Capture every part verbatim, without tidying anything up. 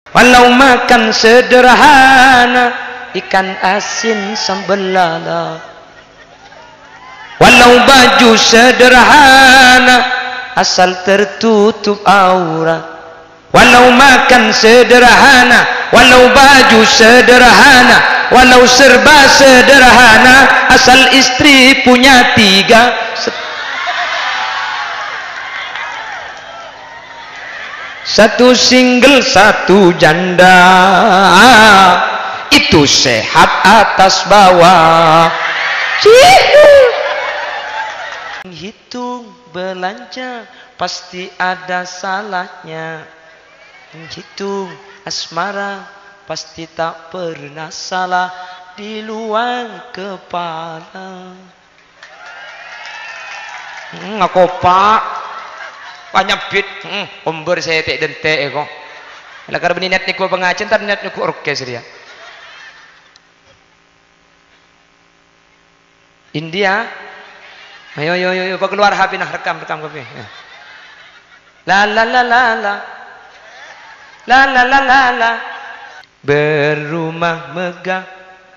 Walau makan sederhana, ikan asin sambel lala. Walau baju sederhana, asal tertutup aurat. Walau makan sederhana, walau baju sederhana, walau serba sederhana, asal istri punya tiga. Satu single, satu janda, itu sehat atas bawah. Cihu. Hitung belanja pasti ada salahnya. Hitung asmara pasti tak pernah salah di luar kepala. Hmm, ngako, Pak. Wah, nyabit. Hmm, ombor sè tè'-dentè' è ko. La karbini net niku pangajhiyân, tar net niku orkes rèya. India. Ayo, ayo, ayo, ayo, pakeluar H P-na, rekam, rekam kabeh. Ya. La, la, la, la, la. La, la, la, la, la. Berrumah megah,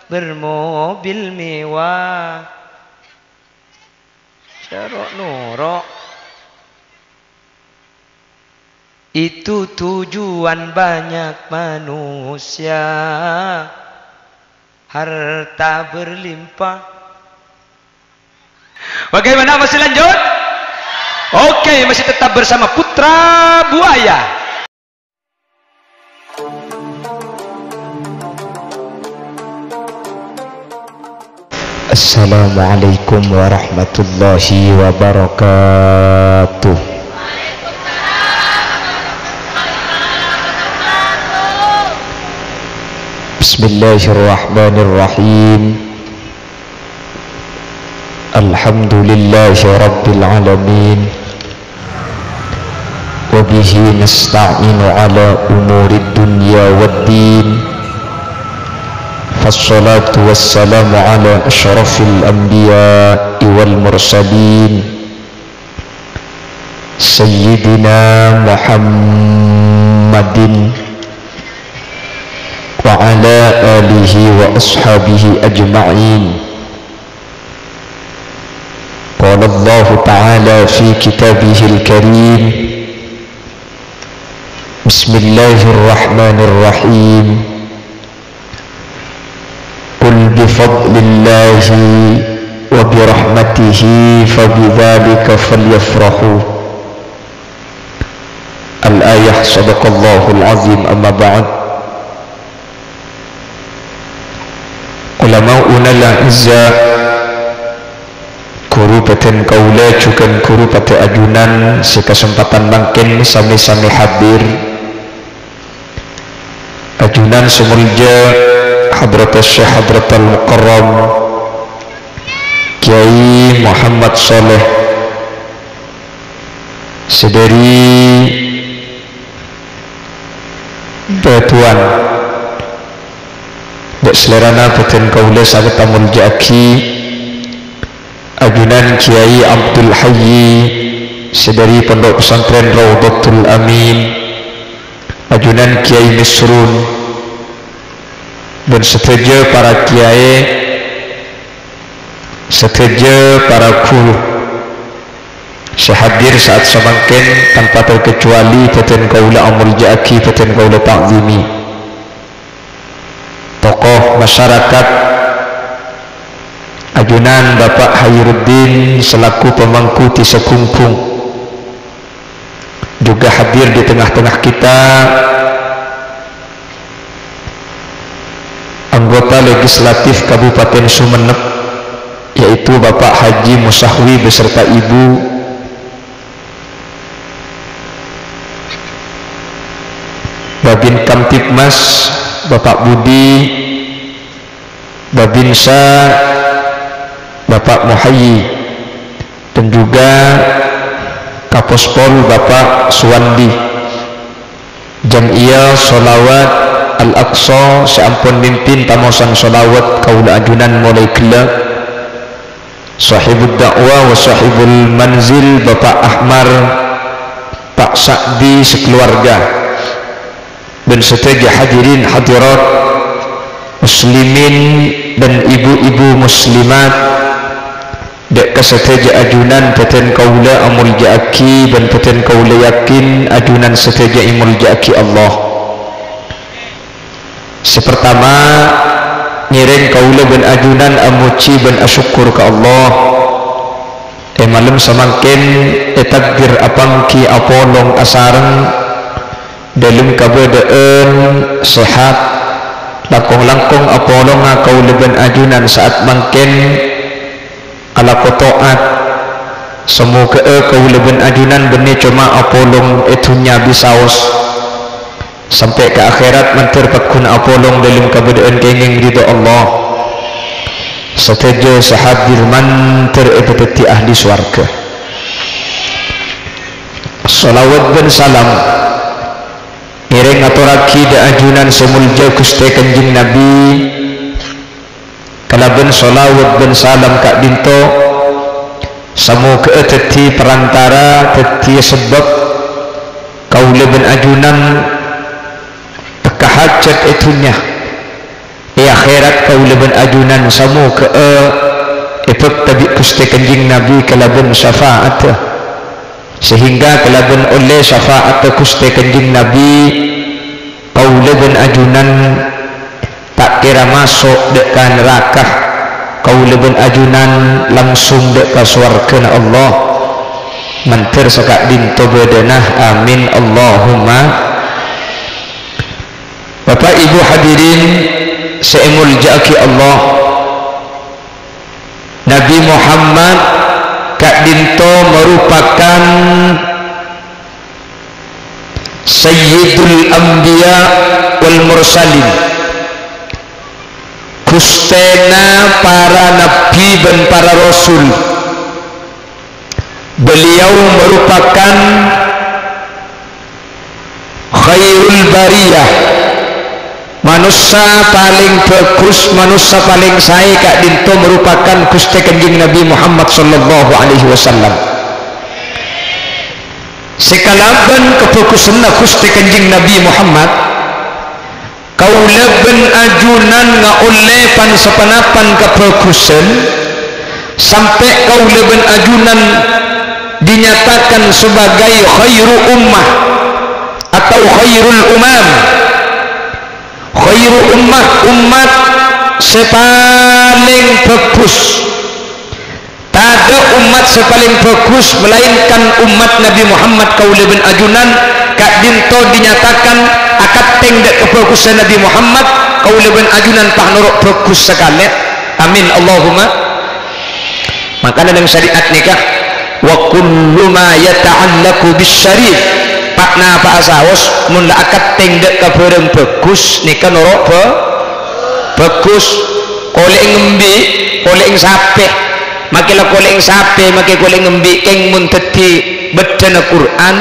bermobil mewah. Sè ro'-noro'. Itu tujuan banyak manusia. Harta berlimpah. Bagaimana, masih lanjut? Oke, masih tetap bersama Putra Buaya. Assalamualaikum warahmatullahi wabarakatuh. Bismillahirrahmanirrahim. Alhamdulillahi rabbil alamin. Wa bihi nasta'inu ala umurid dunya wad din. Fassalatu wassalamu ala asyrafil anbiya'i wal mursalin, Sayyidina Muhammadin wa ala alihi wa ashabihi ajma'in. Qala Allahu ta'ala fi kitabihil karim, Bismillahirrahmanirrahim. Qul bi fadlillahi wa bi rahmatihi fa bidzalika falyafrahu. Al-ayah, sadaqallahul azim, amma ba'd. Ulama'unal a'izza, ghuru bhâdhân kaulâ jhughân ghuru padâ ajunan sè kasempadhân mangkèn sami-sami hadir. Ajunan sè molja Hadratus Syekh Hadratal Mukarram Kyai Muhammad Saleh, sè dhâri Batuwan, dâ' salèrana bhâdhân kaulâ saghet amolja'aghi. Ajunan Kyai Abdul Hayy, sè dhâri Pondok Pesantren Raudhatul Amin, ajunan Kyai Misrun, bân sadhâjâ para kyai, sadhâjâ para ghuru sè hadir sa'at samangkèn, tanpa terkecuali bhâdhân kaulâ amolja'aghi, bhâdhân kaulâ ta'zimi. Tokoh masyarakat, ajunan Bapak Khairuddin selaku pemangku Dhisa Ghungghung, juga hadir di tengah-tengah kita, anggota legislatif Kabupaten Sumenep, yaitu Bapak Haji Musahwi beserta Ibu, Babin Kamtibmas, Bapak Budi, Babinsa, Bapak Muhayyi, dan juga Kapospol, Bapak Suwandi. Jam'iyah Sholawat Al-Aqsa sè ampon mimpin tamosan sholawat kaulâ ajunan molaè ghellâ'. Sahibud da'wah wa sahibul manzil, Bapak Ahmar, Pak Sa'di sakeluarga, Bân sadhâjâ hadirin hadirat, muslimin bân ibu-ibu muslimat, dâ' ka sadhâjâ ajunan bâdân kaulâ amolja'aghi bân bâdân kaulâ yakin ajunan sadhâjâ èmolja'aghi Allah. Sè partama, ngèrèng kaulâ bân ajunan amojhi bân asokkor ka Allah. È malem samangkèn ètakdir apangghi apolong asareng dâlem kabâdâ'ân sehat. Langkong-langkong apolonga kaulâ bân ajunan sa'at mangkèn alako to'at. Samoghâ'â kaulâ bân ajunan bânnè coma apolong è dhunnya bisaos. Sampè' ka akhèrat mandhâr paggun apolong dâlem kabâdâ'ân kèngèng ridho Allah. Sadhâjâ sè hadir mandhâr èpadhâddhi ahli sowarghâ. Shalawat bân salam ngèrèng ngatorraghi dâ' ajunan sè molja Ghustè Kanjeng Nabi. Kalabân shalawat bân salam ka'dinto, samoghâ'â dhâddhi parantara, dhâddhiyâ sabâb kaulâ bân ajunan tekka hajhât è dhunnya. È akhèrat kaulâ bân ajunan samoghâ'â èbhâkta bi' Ghustè Kanjeng Nabi kalabân syafa'atta. Sehingga kalabân ollè syafa'atta Ghustè Kanjeng Nabi, kaulâ bân ajunan ta' kèra maso' dâ' ka naraka, kaulâ bân ajunan langsung dâ' ka sowarghâna Allah. Mandhâr saka'dinto bâdâna, amin, Allahumma. Bapa' Ibu hadirin sè èmolja'aghi Allah, Nabi Muhammad ka'dinto marupakan Sayyidul Anbiya wal Mursalin, Ghustèna para nabbhi bân para rasul. Beliau merupakan khairul bariyah, manossa palèng bhâghus, manossa palèng saè ka'dinto merupakan Ghustè Kanjeng Nabi Muhammad sallallahu alaihi wasallam. Sè kalabân kabhâghusânna Ghustè Kanjeng Nabi Muhammad, kaulâ bân ajunan ngaollè pan-sapanapan kabhâghusân, sampè' kaulâ bân ajunan dinyatakan sebagai khairu ummah atau khairul umam. Khairu ummah, ommat sè palèng bhâghus. Tadâ' ommat sè palèng bhâghus, melainkan ommat Nabi Muhammad kaulâ bân ajunan, ka'dinto dinyatakan akantèng dâ' kabhâghusân Nabi Muhammad, kaulâ bân ajunan pas noro' bhâghus sakalè. Amin, Allahumma. Mangkana neng syariat nèka, "Wa kullu ma yata'allaqu bis syarif." Pa-, napa'a saos, mon la akantèng dâ' ka bhârâng bhâghus, nèka noro' bhâ-, bhâghus. Kolè' ngembi', kolè' sapè. Makè la kolè' sapè, makè kolè' ngembi', kèng mon dhâddhi bâddhâna Qur'an,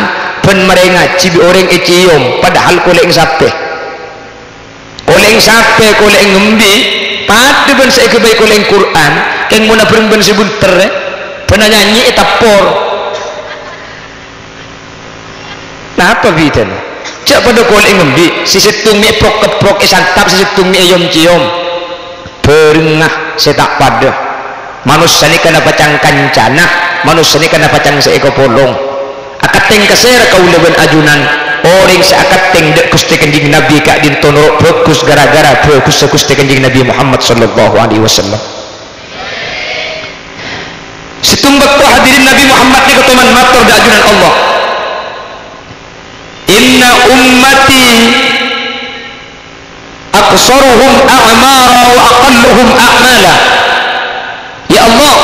bân marè ngajhi bi' orèng èciom, padahal kolè' sapè. Kolè' sapè, kolè' ngembi', padâ bân sè èghâbây kolè' Qur'an, kèng mon abhâreng bân sè bunter, bân anyanyi ètappor. Napa bhidhâna? Jhâ' padâ kolè' ngembi', sè sèttong mè' prok-keprok èsantap, sè sèttong mè' èyom-cèyom. Bhârengnga sè ta' padâ. Manossa nèka napacang kancana, manossa nèka napacang sè èkapolong. Akantèng ka sèra kaulâ bân ajunan, orèng sè akantèng dâ' Ghustè Kanjeng Nabi ka'dinto noro' bhâghus ghârâ-ghârâ bhâghussa Ghustè Kanjeng Nabi Muhammad sallallahu alaihi wasallam. Sèttong bâkto hadirin Nabi Muhammad nèka toman mator dâ' ajunan Allah. Inna ummati aqsaruhum a'mara wa aqalluhum a'mala. Ya Allah,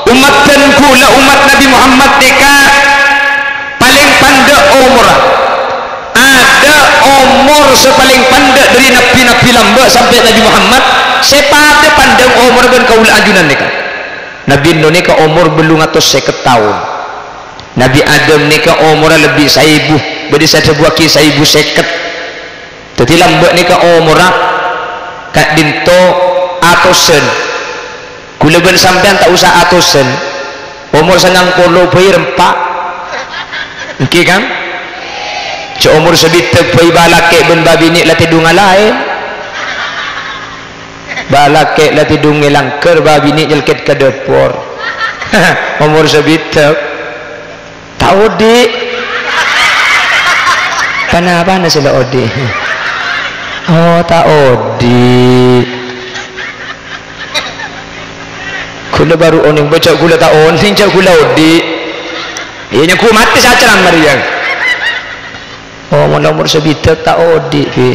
ommaddhân kaulâ, ommat Nabi Muhammad nèka palèng pandâ' omorra. Adâ' omor sè palèng pandâ' dâri nabbhi-nabbhi lambâ' sampè' Nabi Muhammad, sè padâ pandâ' omorra bân kaulâ ajunan nèka. Nabi Nuh nèka omor bâllung atos sèket taon. Nabi Adam nèka omorra lebbi saèbu, bâdâ sè adhâbuwâghi saèbu sèket. Dhâddhi lambâ' nèka omorra ka'dinto atosan. Kaulâ bân sampèyan ta' osa atosan. Omor sangang polo bhâi rempa'. Èngghi, kan? Jhâ' omor sabidhâk bhâi bâlâkè' bân bâbinè' la tèdhungnga laèn. Bâlâkè' la tèdhung è langghâr, bâbinè' nyèlkèt ka dâpor. Omor sabidhâk. Ta' odi'. Panapana sè la odi'? Oh, ta' odi'. Ghulâ bhuru onèng, bâ jhâ' ghulâ ta' onèng, jhâ' ghulâ odi'. Iyâ, nyangghu matè sacara marèya. Oh, mon omor sabidhâk ta' odi', Bi.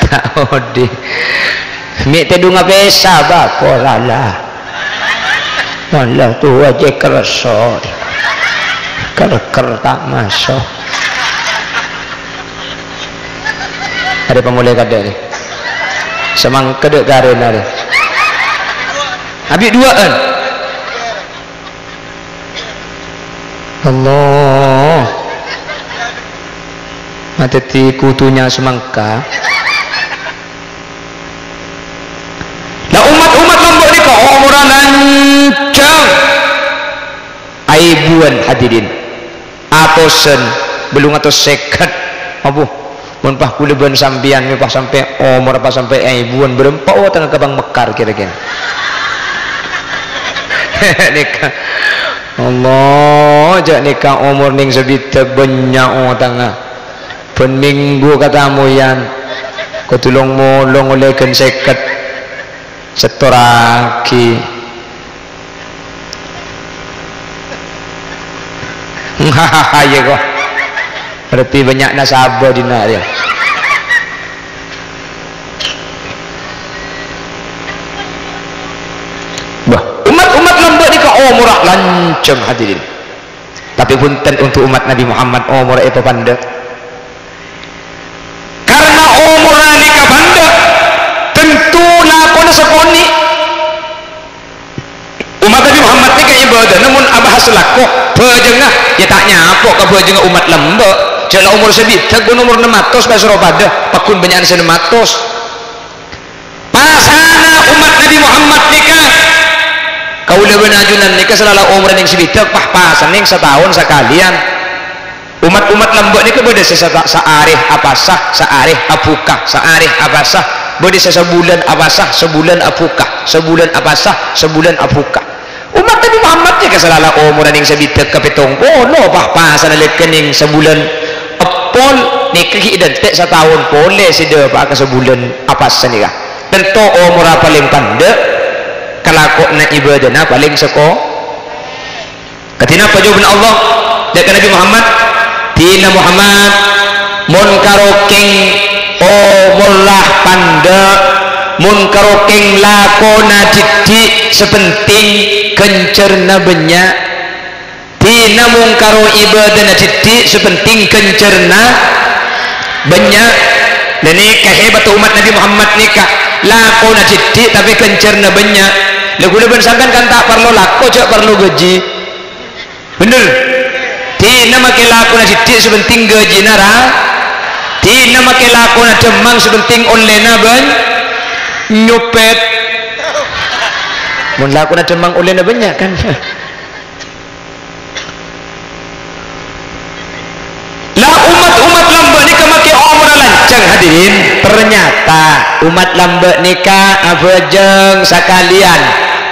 Ta' odi'. Mè' tèdhungnga pèsa, bâ, polala. Wallah, towa jhâ' kerso. Ker-ker ta' maso'. Arè pamolè kadhâ' rè. Samangkèdhâ karèna rè. Abi' duwâ'ân. Allah. Matè kodhu nya-, samangka. La, ommat-ommat lambâ' nèka omorra lanjhâng. Aèbuwân, hadirin. Atosan, bâllung atos sèket. Abbhu, mon pas ghulâ bân sampèyan, mè' pas sampè' omor pas sampè' aèbuwân, bârâmpa otangnga ka Bank Mekar kèra-kèra? Nèka. Allah, jhâ' nèka omor nèng sabidhâk bânnya' otangnga. Bân mènggu katamoyan, kodhu long-molong ollè ghân sèket. Sètorraghi. Hahaha, iyâ, kok. Lebbi bânnya' nasaba dinna' rèya. Bâh, ommat-ommat lambâ' nèka omorra lanjhâng, hadirin. Tapè bhunten, untuk ommat Nabbhi Muhammad omorra èpapandhâ'. Karna omorra nèka pandhâ', tanto lakona sakonè'. Ommat Nabbhi Muhammad nèka ibâdâna mon abahas lako, bhâjângnga, iyâ ta' nyapo' ka bhâjângnga ommat lambâ'. Jhâ' la omor sabidhâk bân omor nem atos pas soro padâ, pagghun bânnya'an sè nem atos. Pasana ommat Nabbhi Muhammad nèka, kaulâ bân ajunan nèka sè la omorra nèng sabidhâk, pas-pasan nèng sataon sakalèyan. Ommat-ommat lambâ' nèka bâdâ sè sata-, saarè apasa, saarè abhuka, saarè apasa. Bâdâ sè sabulân apasa, sabulân abhuka, sabulân apasa, sabulân abhuka. Ommat Nabbhi Muhammad nèka sè la omorra nèng sabidhâk ka pèttong polo, pas-pasana lèkè nèng sabulân èppol, nèka ghi' idhânte' sataon polè sè dâpa'a ka sabulân apasa nèka. Tanto omorra palèng pandhâ', kalakowanna ibâdâna palèng sako-, Kadhi napa jawabanna Allah? Dâ' ka Nabbhi Muhammad, "Dina Muhammad, mon karokèng omorra pandhâ', mon karokèng lakona dhiddhi' sè pentèng ghânjhârânna bânnya'. Dina mon karo ibâdâna dhiddhi' sè pentèng ghânjhârânna bânnya'." Lah nèka hebatta ommat Nabbhi Muhammad nèka, lakona dhiddhi' tapè ghânjhârânna bânnya'. Lah ghulâ bân sampèyan kan ta' parlo lako, jhâ' parlo ghâji. Bhender. Dina makè lakona dhiddhi' sè pentèng ghâjina ra-, dina makè lakona dhâmmang sè pentèng ollèna bân-, nyopèt. Mon lakona dhâmmang ollèna bânnya' kan. Lah, ommat-ommat lambâ' nèka makè omorra lanjhâng, hadirin. Ternyata ommat lambâ' nèka abhâjâng sakalèyan,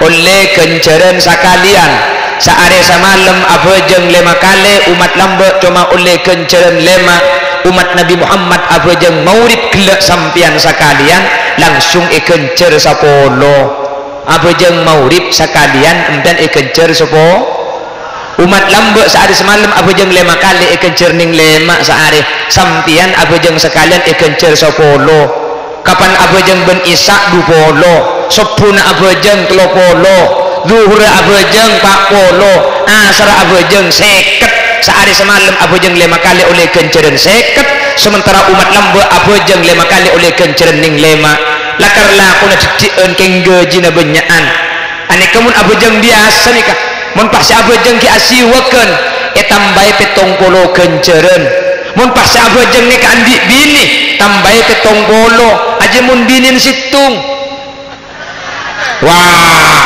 ollè ghânjhârân sakalèyan. Saarè samalem abhâjâng lèma kalè, ommat lambâ' coma ollè ghânjhârân lèma'. Ommat Nabbhi Muhammad abhâjâng maghrib ghellâ' sampèyan sakalèyan, langsung èghânjhâr sapolo. Abhâjâng maghrib sakalèyan, empèyan èghânjhâr sapo-, Ommat lambâ' saarè samalem abhâjâng lèma kalè èghânjhâr nèng lèma' saarè. Sampèyan abhâjâng sakalèyan èghânjhâr sapolo. Kapan abhâjâng bân Isya' dupolo. Sobbhuna abhâjâng tellopolo. Dhuhurra abhâjâng pa'polo. Asarra abhâjâng sèket. Saarè samalem abhâjâng lèma kalè ollè ghânjhârân sèket. Samantara ommat lambâ' abhâjâng lèma kalè ollè ghânjhârân nèng lèma'. Lakar lakona dhiddhi'ân kèng ghâjina bânnya'an. Anèka mon abhâjâng biyasa nèka, mon pas sè abhâjâng ghi' asiwâghân, ètambâi pèttong polo ghânjhârân. Mon pas sè abhâjâng nèka andi' binè, tambâi pèttong polo, ajâ mon binèna sèttong. Wah!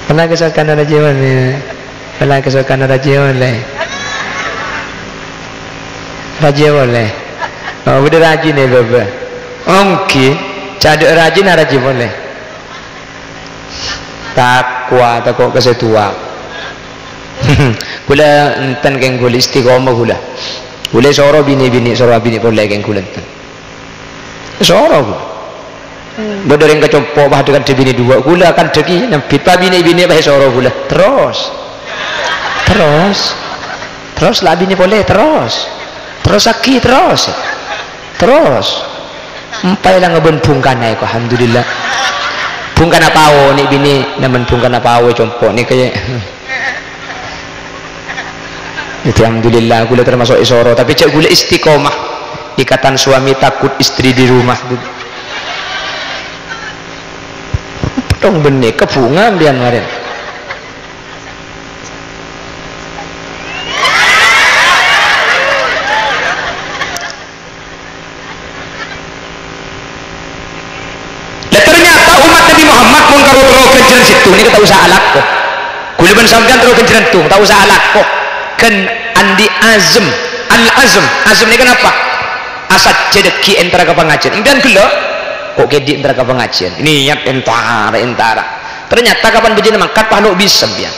Pernah kesokan raja boleh? Pernah kesokan raja boleh? Raja boleh? Oh, udah rajin ya, Baba? Onggi, ca'duk rajin, raja boleh? Takwa, tako' ka sè towa. Kaulâ enten kèng kaulâ istiqomah kaulâ. Kaulâ soro binè-binè, soro abinè polè kèng kaulâ enten. Soro kaulâ. Bâdâ rèng kacompo' pas kandhâ binè duwâ', kaulâ kandhâ ki nambit, pas binè-binè pas soro kaulâ. Terros. Terros. Terros la abinè polè, terros. Terrossaghi, terros. Terros. Empaè la ngabân bhungkana èko, alhamdulillah. Bhungkana pao nè' binè, nèmon bhungkana pao compo' nèka yâ. Jadi, alhamdulillah, kaulâ termasuk èsoro, tapè jhâ' kaulâ istiqomah. Ikatan suami takut istri di rumah. Tong bânnè, kabhunga sampèyan marèn. Lah, ternyata umat Nabi Muhammad mon karo terro ghânjhârân sèttong nèka ta' osa alako. Kaulâ bân sampèyan terro ghânjhârân sèttong, ta' osa alako. Ghân andi' azm. Al-azm. Azm nèka napa? Asajjhâ dâggi' entara ka pangajiân. Sampèyan ghellâ', ko' kèdhi' entara ka pangajiân. Niat entara, entara. Ternyata kapan bâjâna mangkat, pas lo' bisa sampèyan.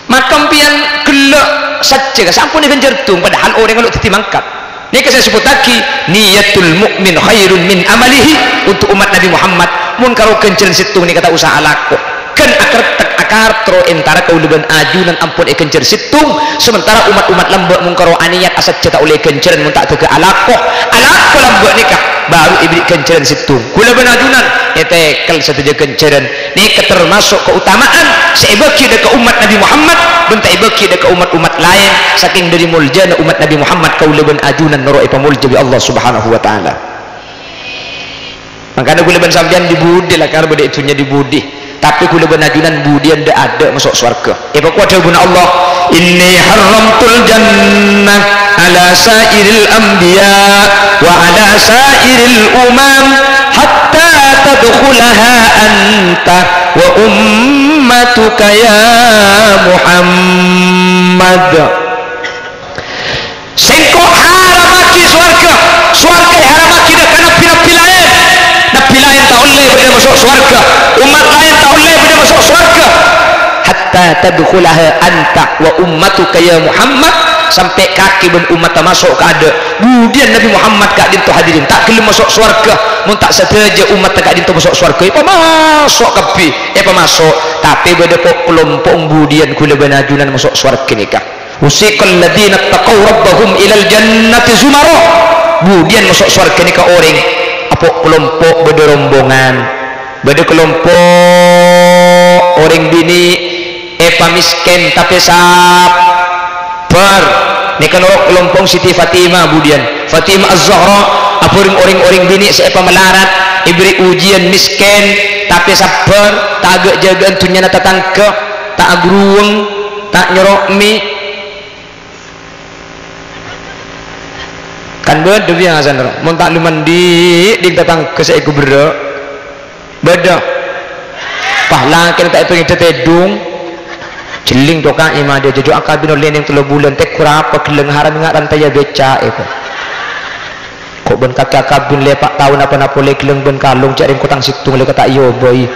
Maka sampèyan ghellâ' sajjhâ, sampon èghânjhâr sèttong, padahal orèng lo' dhâddhi mangkat. Nèka sè èsebbhuttaghi, "Niyatul mu'min khairun min amalihi." Untuk umat Nabi Muhammad, mon karo ghânjhârân sèttong nèka ta' osa alako. Ghân akar-, akar terro entara kaulâ bân ajunan ampon èghânjhâr sèttong, sementara umat-umat lambâ' mon karo anèyat asajjhâ ta' ollè ghânjhârân mon ta' dâgâ alako. Alako lambâ' nèka baru èberri' ghânjhârân sèttong. Kaulâ bân ajunan ètèkel sadhâjâ ghânjhârân. Nèka termasuk keutamaan sè èbâghi dâ' ka ommat Nabi Muhammad, bân ta' èbâghi dâ' ka ommat-ommat laèn, sakèng dâri moljâna ommat Nabi Muhammad, kaulâ bân ajunan noro' èpamoljâ bi' Allah Subhanahu wa Ta'ala. Mangkana kaulâ bân sampèyan dhi-budhi lakar bâdâ è dhunnya dhi-budhi, tapè kaulâ bân ajunan budiyân dâ'-adâ' maso' sowarghâ. Èpakowat dhâbuna Allah, "Inni harramtul jannah ala sa'iril anbiya wa ala sa'iril umam hatta tadkhulaha anta wa ummatuka ya Muhammad." Sèngko' haramaghi sowarghâ, sowarghâ èharamaghi dâ' ka nabbhi-nabbhi laèn. Nabbhi laèn ta' ollè bâdâ maso' sowarghâ, ommat laèn ta' ollè bâdâ maso' sowarghâ. Hatta tadkhulaha anta wa ummatuka ya Muhammad, sampè' kakè bân ommatta maso' kaadâ'. Budiyân Nabi Muhammad ka'dinto hadirin ta' ghellem maso' sowarghâ, mon ta' sadhâjâ ommatta ka'dinto maso' sowarghâ, èpamaso' kabbhi, èpamaso'. Tapè bâdâ po'-kalompo' budiyân kaulâ bân ajunan maso' sowarghâ nèka. Wasiqal ladzina taqaw rabbahum ilal jannati zumara. Budiyân maso' sowarghâ nèka orèng apo'-kalompo' bâdâ rombongan. Bâdâ kalompo' orèng binè' èpamèskèn tapè sabbhâr. Nèka noro' kalompo' Siti Fatimah budiyân. Fatimah Az-Zahra abhâreng orèng-orèng binè' sè èpamalarat, èberri' ujiyân mèskèn tapè sabbhâr, ta' ghâ'-jâghâ'ân dhunnyana tatangghâ, ta' agruweng, ta' nyoro' mè'. Kan bâdâ biasana, ro. Mon ta' lumandhi', dhing tatangghâ sè èkobherrâ'. Bâdâ. Pas lakèna ta' èpangèdhâ tèdung. Jhelling toka' è madâ, jhâjhu akabin ollè nèng tello bulân, tègghur apa ghellâng haram nga' rantaya bèca'è, ko'. Ko' bân kakè akabin lè pa' taon apa-napa ollè ghellâng bân kalong, jhâ' rèng kotang sèttong lè ka ta' èobâi.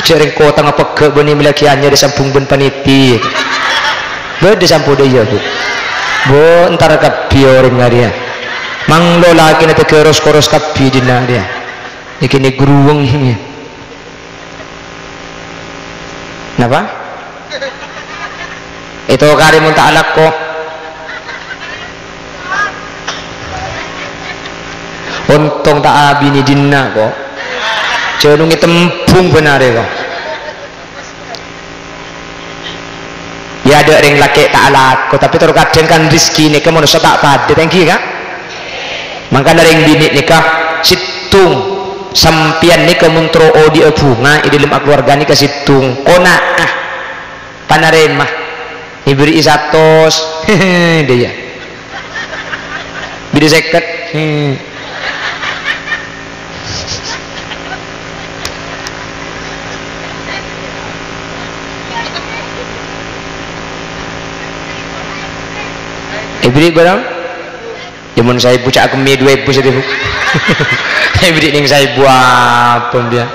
Jhâ' rèng kotang apegghâ' bânnè mellèaghi anyar èsambhung bân panèti. Bâdâ sampo dâ' iyâ, Bu. Bu, entara kabbhi orèng arèya. Manglo lakèna tèghâros-koros kabbhi dinna' arèya. Nèkè nè gruweng. Napa? Ètokarè mon ta' alako. Ontong ta' abinè dinna', ko'. Jhânongè tembhung bân arè, ko'. Yâ, adâ' rèng lakè' ta' alako, tapè tor kadhâng kan rejhekkè nèka manossa ta' padâ, ta' ènggi, Ka'? Mangkana rèng binè' nèka sèttong, sampèyan nèka mon terro odi'â bhunga è dâlem akaluwarga nèka sèttong, kona'ah, panarèma, èbèrri'i satos, dâ' iyâ. Bidhi sèket. Hmm. Èbèrri' bârâmpa? Yâ, mon saèbu ca' kemmè dua èbu satèya, Bu. Èbèrri' nèng saèbu apa, biya?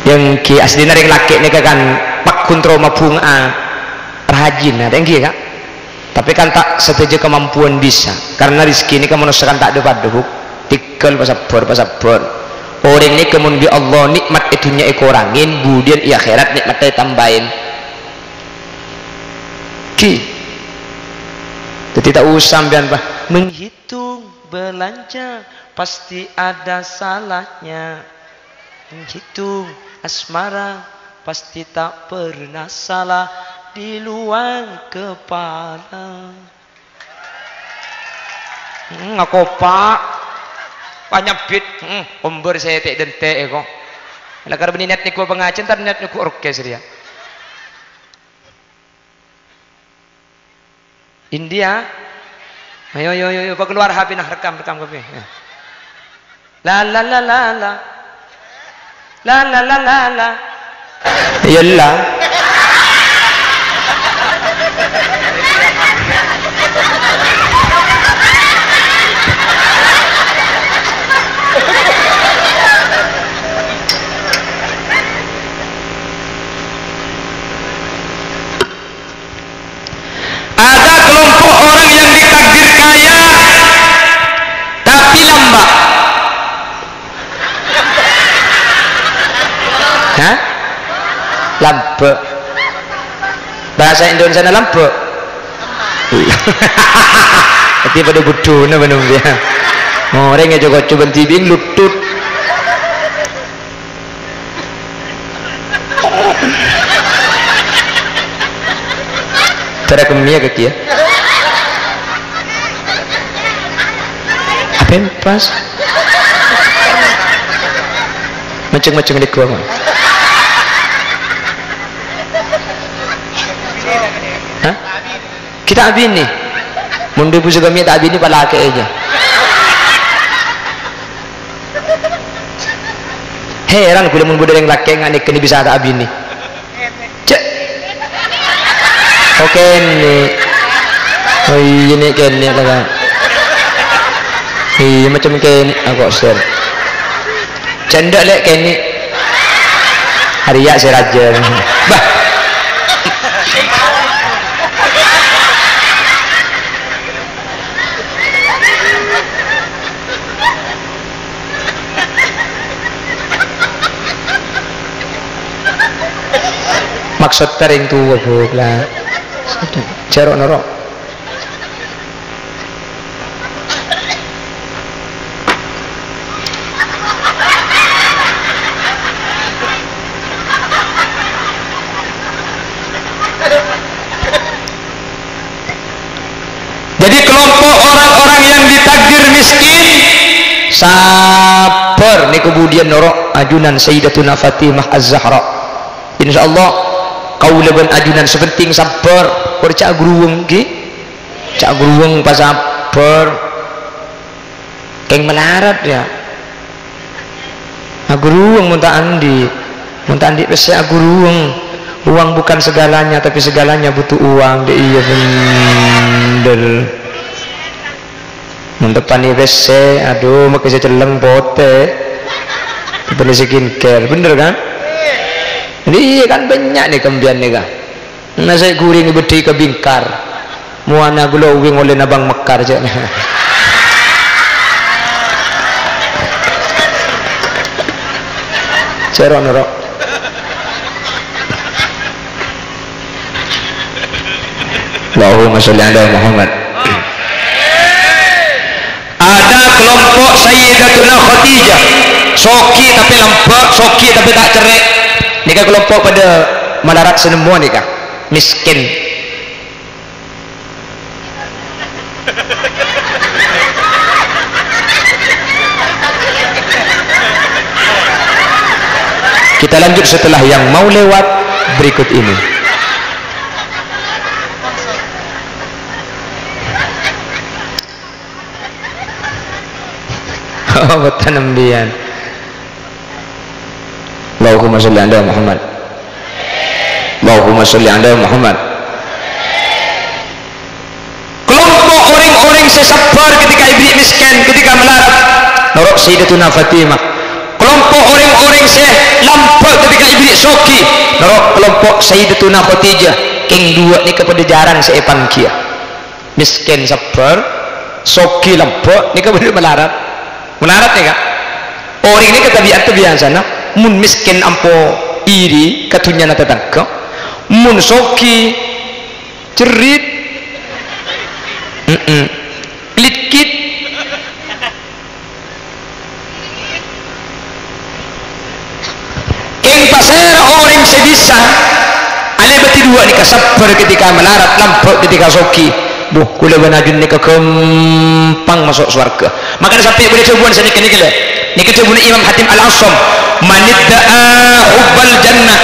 Èngghi, aslina rèng lakè' nèka kan pagghun terro mabhunga'a rajina, èngghi, Ka'? Tapè kan ta' sadhâjâ kamampowan bisa, karna rejhekkè nèka manossa kan ta' dhâ-padhâ, Bu. Tèngghâl pasabbhâr, pasabbhâr. Orèng nèka mon bi' Allah nè'mat è dhunnya èkorangè, budiyân è akhèrat nè'matta ètambâi. Ghi. Dhâddhi ta' osa sampèyan, Pak, menghitung belanja pasti ada salahnya. Menghitung asmara pasti tak pernah salah di luar kepala. Hmm, ngakopa'. Panyabit. Hmm, ombâr sè tè'-dentè' èko. La karbini nèt nèko pangajhiyân, tar nèt nèko orkes rèya. India. Ayo, ayo, ayo, ayo, pakeluar H P-na, rekam, rekam kabeh. Ya. La, la, la, la, la. La, la, la, la, la. Iyâ, la. Ada kelompok orang yang ditakdir kaya, tapi lamba'. Hah? Lamba'. Bahasa Indonesiana lamba'. Dhâddhi padâ budhuna bân ombiya. Orèng èco-koco bân dhibi' lutut. Tara kemmèya ka kèya. Apa yang pas? Maceng-maceng di gua, Bang. Hah? Kita abini. Mun dhu-budhu kami ta' abini, palakè' aja. Heran ghulâ mon bâdâ rèng lakè' nga' nèkènè bisa ta' abini. Cè'. Oh, kènè'. Oh, iyâ, nè' kènè' la, Kak. Iyâ, macem kènè', ako' sèr. Cè' endâ', Lè', kènè'. Arèya sè rajâ. Bah. Maksod ta' rèng towa, Bu, la. Jhâ' ro'-noro'. Jadi, kelompok orang-orang yang ditakdir miskin, sabbhâr, nèko budiyân noro' ajunan Sayyidatuna Fatimah Az-Zahra. Insyaallah, kaulâ bân ajunan sè pentèng sabbhâr, pon jhâ' aghâruwâng, ghi. Jhâ' aghâruwâng, pasabbhâr. Kèng malarat, yâ. Aghâruwâng mon ta' andi'. Mon ta' andi' pèssè aghâruwâng. Uang bukan segalanya, tapi segalanya butuh uang. Dâ' iyâ bhender. Mon teppa'na pèssè, adhu, makè sè cellèng potè. Teppa'na skincare, bhender kan? Iyâ kan, bânnya' nè kambiyân nèka. Nasè' ghuring èbâddhâi ka bingkar. Mowana glowing ollèna Bang Mekkar, ca'na. Sèro noro'. Allahumma sholli ala Muhammad. Ada kelompok Sayyidatuna Khadijah, soghi tapè lambâ', soghi tapè ta' cerrè'. Nèka kelompok padâ malarat sè nemmowa nèka, miskin. Kita lanjut setelah yang mau lewat berikut ini. Apa tanambiyan? Allahumma sholli ala Muhammad. Allahumma sholli ala Muhammad. Kalompo' orèng-orèng sè sabbhâr ketika èberri' mèskèn, ketika malarat, noro' Sayyidatuna Fatimah. Kalompo' orèng-orèng sè lambâ' ketika èberri' soghi, noro' kalompo' Sayyidatuna Khadijah. Kèng duwâ' nèka padâ jhârâng sè èpanggiyâ. Mèskèn sabbhâr, soghi lambâ', nèka bâdâ malarat. Malarat nèka. Orèng nèka tabi'atta biyasana, mon mèskèn ampo iri ka dhunnyana tatangghâ, mon soghi cerrit. Mm-mm. Likkit. Kèng pasèra orèng sè bisa alèbâdhi duwâ' nèka, sabbhâr ketika malarat, lambâ' ketika soghi? Buh, kaulâ bân ajunan nèka ghâmpang maso' sowarghâ. Mangkana sampè' bâdâ dhâbuwân sanèka nèka, lho. Nèka dhâbuna Imam Hatim Al-Asam, "Manidda'a hubbal jannah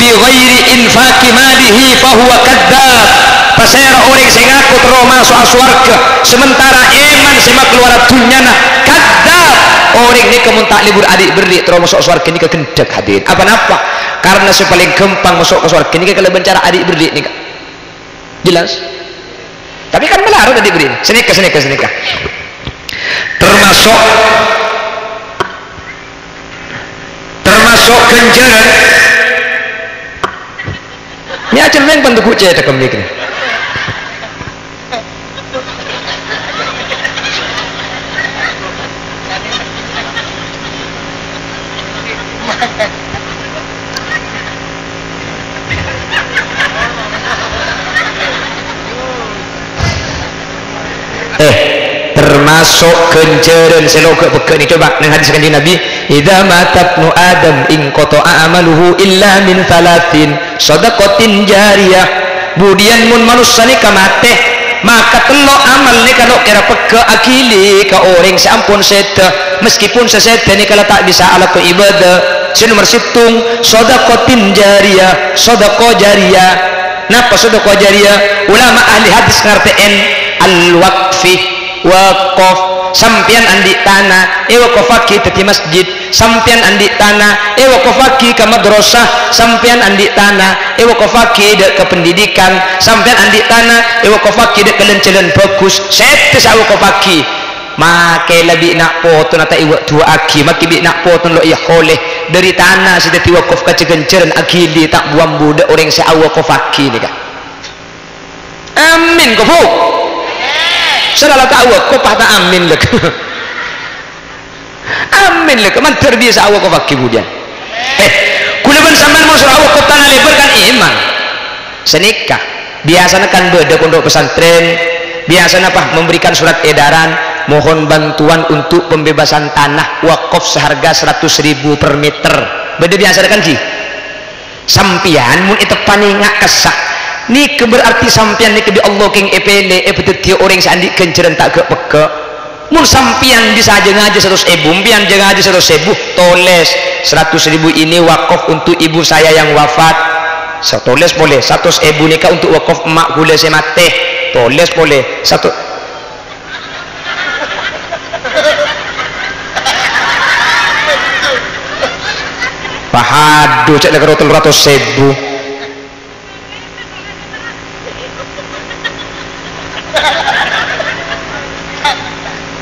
bi ghairi infaqi malihi fahuwa kadzdzab." Pasèra orèng sè ngako terro maso'a sowarghâ, sementara èman sè makalowara dhunnyana, kadzdzab. Orèng nèka mon ta' lebur adi' berri' terro maso' sowarghâ nèka ghendhek, hadirin. Apa napa? Karena sè palèng ghâmpang maso' ka sowarghâ nèka kalabân cara adi' berri' nèka. Jelas? Tapi kan malarat adi' berri'. Sanèka, sanèka, sanèka. Termasuk, termasuk ghânjhârân. Mè' acerrèng pandugu cè' tekemik nè. Eh, termasuk ghânjhârân sè loga' pegghâ' nè, coba neng hadis Kanjeng Nabi, "Idza mata ibnu Adam inqata'a amaluhu illa min tsalatsin, shadaqatin jariyah." Budiyân mon manossa nèka matè, maka tello' amal nèka lo' kèra pegghâ' aghili ka orèng sè ampon sèdhâ, meskipun sè sèdhâ nèka la ta' bisa alako ibadah. Sè nomer sèttong, shadaqatin jariyah, sodakoh jariyah. Napa sodakoh jariyah? Ulama ahli hadis ngartè'èn al-waqfi, wakaf. Sampèyan andi' tana, èwakafaghi dhâddhi masjid. Sampèyan andi' tana, èwakafaghi ka madrasah. Sampèyan andi' tana, èwakafaghi dâ' ka pendidikan. Sampèyan andi' tana, èwakafaghi dâ' ka lan-jhâlân bhâghus. Sèdhâ sè awakafaghi. Makè la bi' na' potona ta' èwa'-duwa'aghi, makè bi' na' potona lo' èyakolè. Dâri tana sè dhâddhi wakaf kajâ ghânjhârân aghili ta' bu-ambu dâ' orèng sè awakafaghi nèka. Amin, kobu. Sè la ta' awakaf, pas ta' amin, lek. Amin, lek. Mandhâr bisa awakafaghi budiyân. Eh, kaulâ bân sampèyan mon soro awakaf tana lèbâr kan èman. Sanèka. Biyasana kan bâdâ pondok pesantren, biyasana, Pak, memberikan surat edaran, mohon bantuan untuk pembebasan tanah wakaf seharga seratus ribu per meter. Bâdâ biyasana kan, ghi? Sampèyan mon èteppanè nga' kassa', nèka berarti sampèyan nèka bi' Allah kèng èpèlè, èpadhâddhiyâ orèng sè andi' ghânjhârân ta' ghâ'-pegghâ'. Mon sampèyan bisa jâ-ngajâ saratos èbu, sampèyan jâ-ngajâ saratos èbu, tolès, "Seratus ribu ini wakaf untuk ibu saya yang wafat." Sa-, tolès polè, "Saratos èbu nèka untuk wakaf emma' ghulâ sè matè." Tolès polè, satu. Pahadu, cè' la karo tello ratos èbu.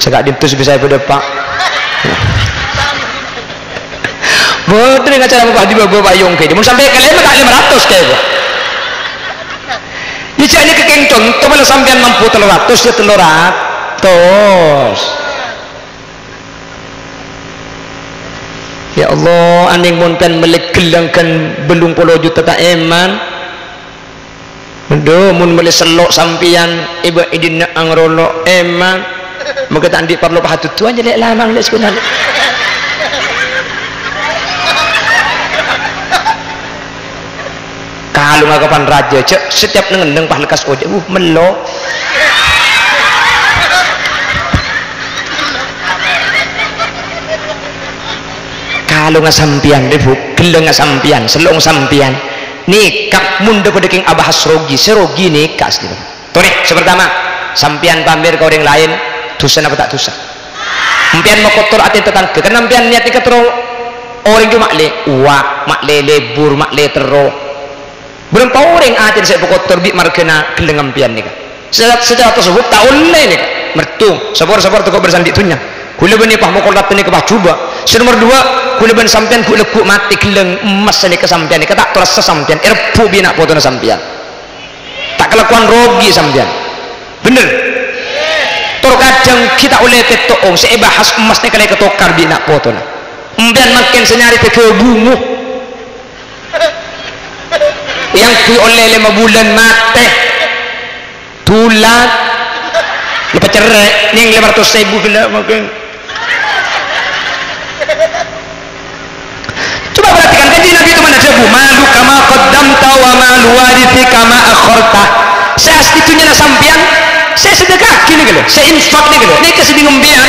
Sè ka'dinto sè bisa èpadâpa'. Bhunten ngacara Pak Haji Baba Payung kèya. Mon sampè' ka lèma, ta' lèma ratos kèya, Bu. Iyâ, jhâ' nèka kèng conto, mala sampèyan mampu tello ratos, ya tello ratos. Ya Allah, anèng mon pèn mellè ghellâng ghân bâllung polo juta ta' èman. Adhu, mon mellè sello' sampèyan, èbâ è dinna' angrolo' èman. Moghâ ta' andi' parlo pahadudhuwân, jhâ' lè' lamang lè' sakonè'. Kalongnga kapan rajâ, jhâ' setiap neng-enneng pas lekkas ojhâ, uh, mello. Kalongnga sampèyan, rè, Bu, ghellângnga sampèyan, sello'na sampèyan. Nèka mon dâ' padâ kèng abahas rogi, sè rogi nèka, saudara. Torè, sè partama, sampèyan pamer ka orèng laèn, dhusa napa ta' dhusa? Sampèyan makotor atè tatangghâ, kan sampèyan niyat nèka terro orèng jhâ' ma'lè, uwa', ma'lè lebur, ma'lè terro. Bârâmpa orèng atèna sè èpakotor bi' marghâna ghellâng sampèyan nèka. Sè, sè satos sabâb ta' ollè nèka. Merdu, sapor-sapor tako' bârâs andi' dhunnya. Kaulâ bânnè pas makotor nèka pas jhubâ'. Sè nomer duwâ', kaulâ bân sampèyan ghu'-lagghu' matè ghellâng emmas nèka sampèyan nèka ta' torassa sampèyan, èrebbhu' bi' na' potona sampèyan. Ta' kalakowan rogi sampèyan. Bhender. Tor kadhâng ghi' ta' ollè tèto'ong sè èbahas emmas nèka la èkatokar bi' na' potona. Sampèyan mangkèn sè nyarè dâgâ bungo. Èyangghuy ollè lèma bulân matè. Dulat. La pacerrè', nèng lèma ratos èbu ghellâ' mangkèn. Coba perhatikan, Kanjeng Nabi itu mana adhâbu, "Maluka ma qaddamta wa malu warithika ma akharta." Sè asli dhunnyana sampèyan, sè èsadheka'aghi nèka lho, sè infak nèka lho, nèka sè dhinggâ sampèyan.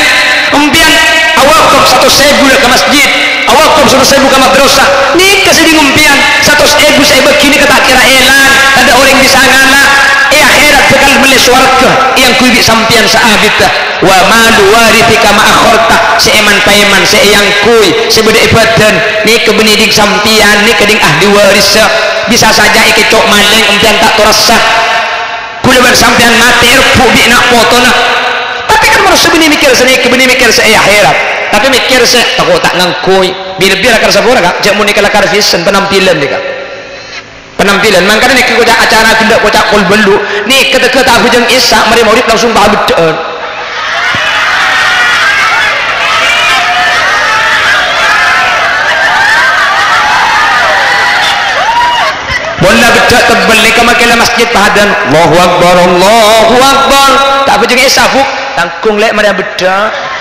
Sampèyan awakaf satos èbu ka masjid, awakaf satos èbu ka madrasah, nèka sè dhinggâ sampèyan. Satos èbu sè èbâghi nèka ta' kèra èlang, tadâ' orèng bisa ngala'. È akhèrat bhâkal mellè sowarghâ èyangghuy bi' sampèyan saabiddhâ. "Wa malu warithika ma akharta," sè èman-paèman, sè èyangghuy, sè bâdâ è bâdân, nèka bânnè ding sampèyan, nèka ding ahli warissa. Bisa saja èkèco' malèng, sampèyan ta' torassa. Kaulâ bân sampèyan matè èrebbhu' bi' na' potona. Tapè kan manossa bânnè mèkkèr sè nèka, bânnè mèkkèr sè è akhèrat. Tapè mèkkèr sè tako' ta' ngangghuy. Bi-, lebbi lakar sapora, Ka'? Jhâ' mon nèka lakar fashion, penampilan nèka. Penampilan, mangkana nèka koca' acara ghellâ' koca' kol bâllu', nèka tèghâ ta' abhâjâng Isya, marè maghrib langsung pabeddhâ'ân. Mon la beddhâ' tebbel nèka mangkèn la masjid pahadan, "Allahu Akbar, Allahu Akbar." Ta' abhâjâng Isya, Bu', tangghung lè' marè abeddhâ'.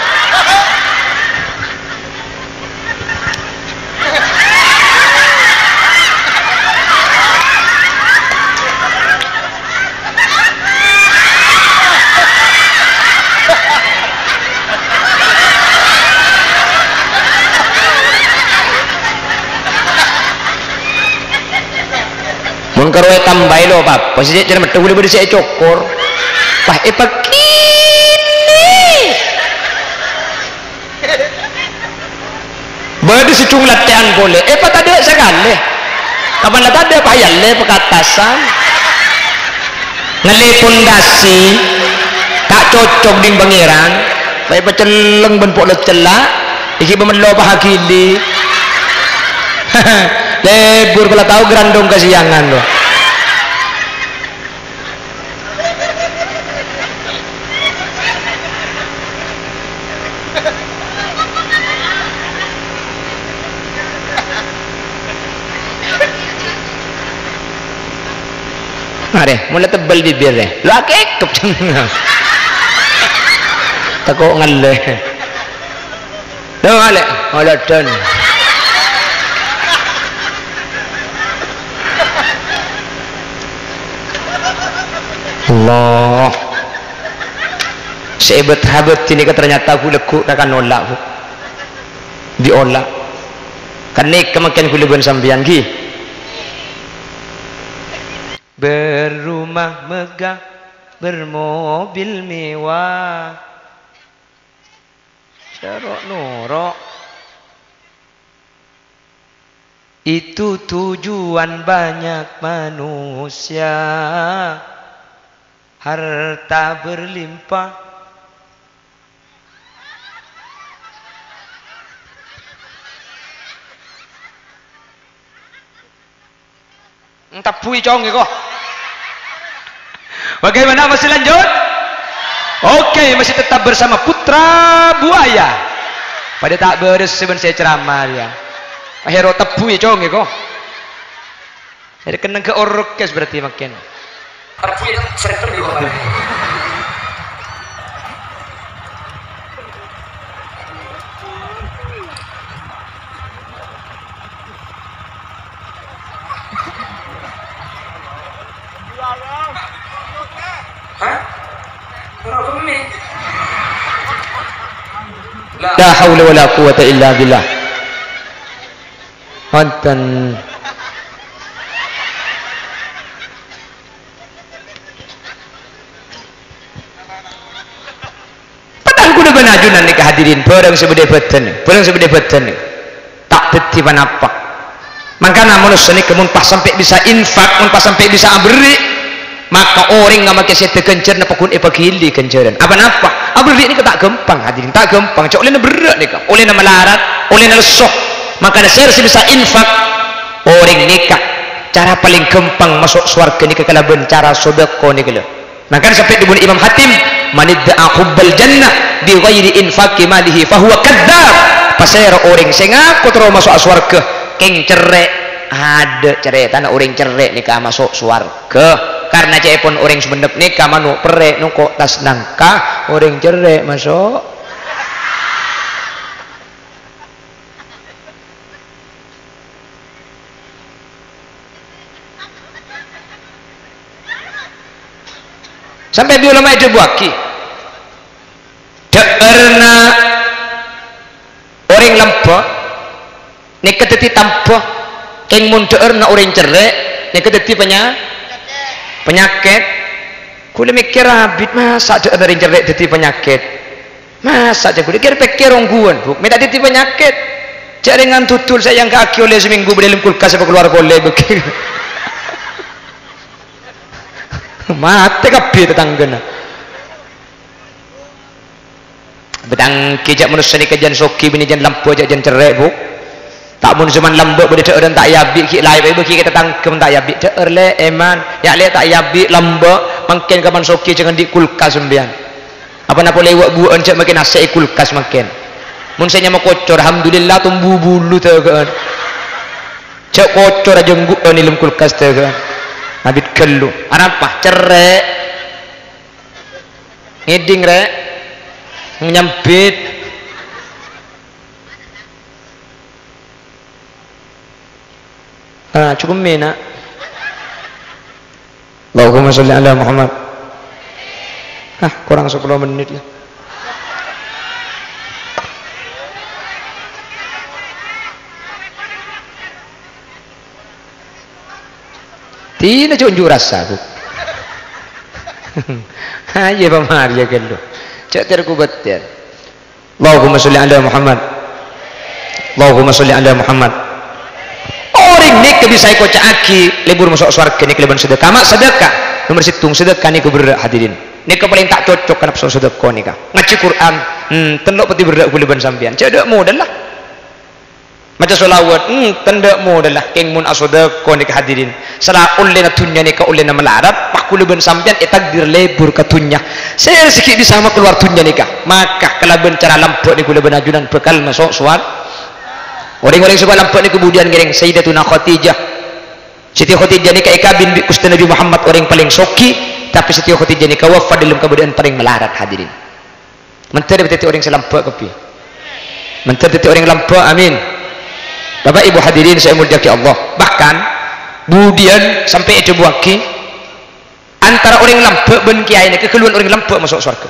Mon karo ètambâi lo' pa-apa, sè cè' cè' mettè ghulâ bâdâ sè ècokor. Wah, èpakènè. Bâdâ sè jhung latè'an polè, èpatadâ' sakalè. Kapan la tadâ' payallè pakattasan. Ngallè pondasi, ta' cocok ding Pangèran. Bâ' èpacelleng bân po' la cella', èghi' bâ' mello pahagili. Lebur pala tao grandong kasiyangan, lo. Arè, mon la tebbel bibirrè. Lo akèkep. Tako' ngallè. Lo, malè, ngolodhon. Allah. Sè èbât-habât nèka ternyata ghu'-lagghu' kakan ola', Bu. Diola'. Kan nèka mangkèn ghulâ bân sampèyan, ghi. Berrumah megah, bermobil mewah. Sè ro'-noro'. Itu tujuan banyak manusia, harta berlimpah. Ntebbhuwi cong èko. Bagaimana, masih lanjut? Oke, masih tetap bersama Putra Buaya. Padâ ta' bârâs bân sè ceramah, ya. Akhèro tebbhuwi cong èko. Jadi kennengnga orkes berarti mangkèn. Hah? La haula wala quwwata illa billah. Wonten. Padahal ghulâ bân ajunan nèka Hadirin, bhârâng sè bâdâ bâdân, bhârâng sè bâdâ bâdân ta' dhâddhi ponapa. Mangkana manossa nèka mon pas sampè' bisa infak, mon pas sampè' bisa aberri', maka orèng ngamakè sèdhâ ghânjhârânna pagghun èpaghili ghânjhârân. Apa-napa? Aberri' nèka ta' ghâmpang, hadirin, ta' ghâmpang. Jhâ' ollèna berrâ' nèka, ollèna malarat, ollèna lesso. Mangkana sè, sè bisa infak, orèng nèka cara palèng ghâmpang maso' sowarghâ nèka kalabân cara sodâko nèka, lho. Mangkana sampè' dhâbuna Imam Hatim, "Man idda'a hubbal jannah bi ghairi infaqi malihi fa huwa kadzdzab." Pasèra orèng sè ngako terro maso'a sowarghâ, kèng cerrè'? Adâ' carètana orèng cerrè' nèka maso' sowarghâ. Karna ca'èpon orèng Songennep nèka mano' perrè' nongko' tas nangka, orèng cerrè' maso'. Sampè' bi' ulama èdhâbuwâghi, dhâ'ârna orèng lambâ' nèka dhâddhi tambhâ, kèng mon dhâ'ârna orèng cerrè' nèka dhâddhi panya-, panyakèt. Kaulâ mèkkèr abit, masa' dhâ'ârna orèng cerrè' dhâddhi panyakèt? Masa' jhâ' ghulâ kèr-pèkkèr ongghuwân, Bu', mè' ta' dhâddhi panyakèt. Jhâ' rèng ngan dudul sè èangka'aghi ollè samènggu bâdâ è dâlem kulkas apa kalowar polè bâgi. Matè kabbhi tatangghâna. Bâtangkè jhâ' manossa nèka jhân soghi binè jhân lambâ' jhâ' jhân cerrè', Bu'. Ta' mon coma lambâ' bâdâ dhâ'ârân ta' èabi' ghi' laèn, èbâghi ka tatangghâ mon ta' èabi'. Dhâ'âr lè', èman. Ya' lè' ta' èabi' lambâ', mangkèn kapan soghi jhâ' andi' kulkas sampèyan. Apa-napa lèwâ' buwâ'ân jhâ' makè nasè' è kulkas mangkèn. Mon sè nyama kocor, alhamdulillah, tombu bulu dâgâ'ân. Jhâ' kocor ajânggu'ân è dâlem kulkas dâgâ'ân. Abit ghâllu. Arapa? Cerrè'. Ngèdhing, Rè'. Nyambit. Ah, cokop mè', Na'. Allahumma sholli ala Muhammad. Ah, korang sapolo mennit, yâ. Dinah jhâ' unjuk rasa, Bu'. Ayo, pamarèya ghâllu. Jhâ' ter-kobâtèr. Allahumma sholli ala Muhammad. Allahumma sholli ala Muhammad. Orèng nèka bisa èkoca'aghi lebur maso' sowarghâ nèka kalabân sedekah. Ma' sedekah. Nomer sèttong, sedekah nèka berrâ', hadirin. Nèka palèng ta' cocok ka napso sedekah nèka. Ngajhi Qur'an, hmm, tenno' pèttè berrâ' ghulâ bân sampèyan. Jhâ' dâ' modâlla. Maca sholawat, hmm, tenno' dâ' modâlla, kèng mon asodako nèka hadirin. Sala ollèna dhunnya nèka ollèna malarat, pas ghulâ bân sampèyan ètakdir lebur ka dhunnya. Sè rejhekkè bisa makalowar dhunnya nèka, maka kalabân cara lambâ' nèka ghulâ bân ajunan bhâkal maso' sowar-, orèng-orèng sè lambâ' nèka budiyân ngèrèng Sayyidatuna Khadijah. Siti Khadijah nèka èkabin bi' Ghustè Nabbhi Muhammad orèng palèng soghi, tapè Siti Khadijah nèka wafat dâlem kabâdâ'ân palèng malarat, hadirin. Mandhâr dhâddhi orèng sè lambâ' kabbhi. Mandhâr dhâddhi orèng lambâ', amin. Bapak Ibu hadirin sè èmoljâ'aghi Allah. Bahkan, budiyân sampè' èdhâbuwâghi, antara orèng lambâ' bân kèyaè nèka ghâlluwân orèng lambâ' maso' sowarghâ.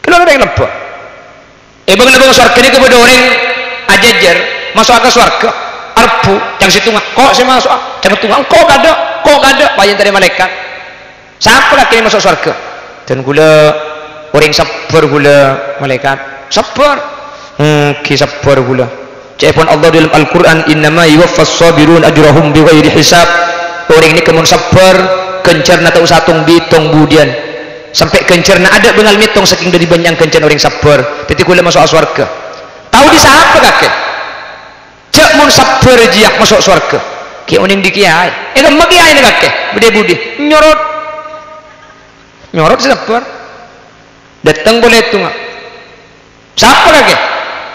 Ghâlluwân orèng lambâ'. È bâng-labâng sowarghâ nèka bâdâ orèng ajhâjhâr, maso'a ka sowarghâ, arebbhu, ca'na sèttonga, "Ko' sè maso'a?" Ca'na sèttonga, "Engko' kaadâ', engko' kaadâ'," pas èentarè malaèkat. Sapa kakè maso' sowarghâ? Dân ghulâ orèng sabbhâr ghulâ, malaèkat. Sabbhâr? Èngghi sabbhâr ghulâ. Ca'èpon Allah dâlem Al-Qur'an, "Innama yuwaffas sabirun ajrahum bighairi hisab." Orèng nèka mon sabbhâr, ghânjhârânna ta' osa tong-bitong budiyân. Sampè' ghânjhârânna adâ' bângal mètong sakèng dâri bânnya'na ghânjhârânna orèng sabbhâr. Dhâddhi ghulâ maso'a sowarghâ. Tao dhi' sapa kakè? Jhâ' mon sabbhâr jiyâ maso' sowarghâ. Kèya onèng dhi' kèyaè. È, kemma kèyaèna kakè? Budi-budi. Nyorot. Nyorot sè sabbhâr. Dâteng polè sèttonga. Sapa kakè?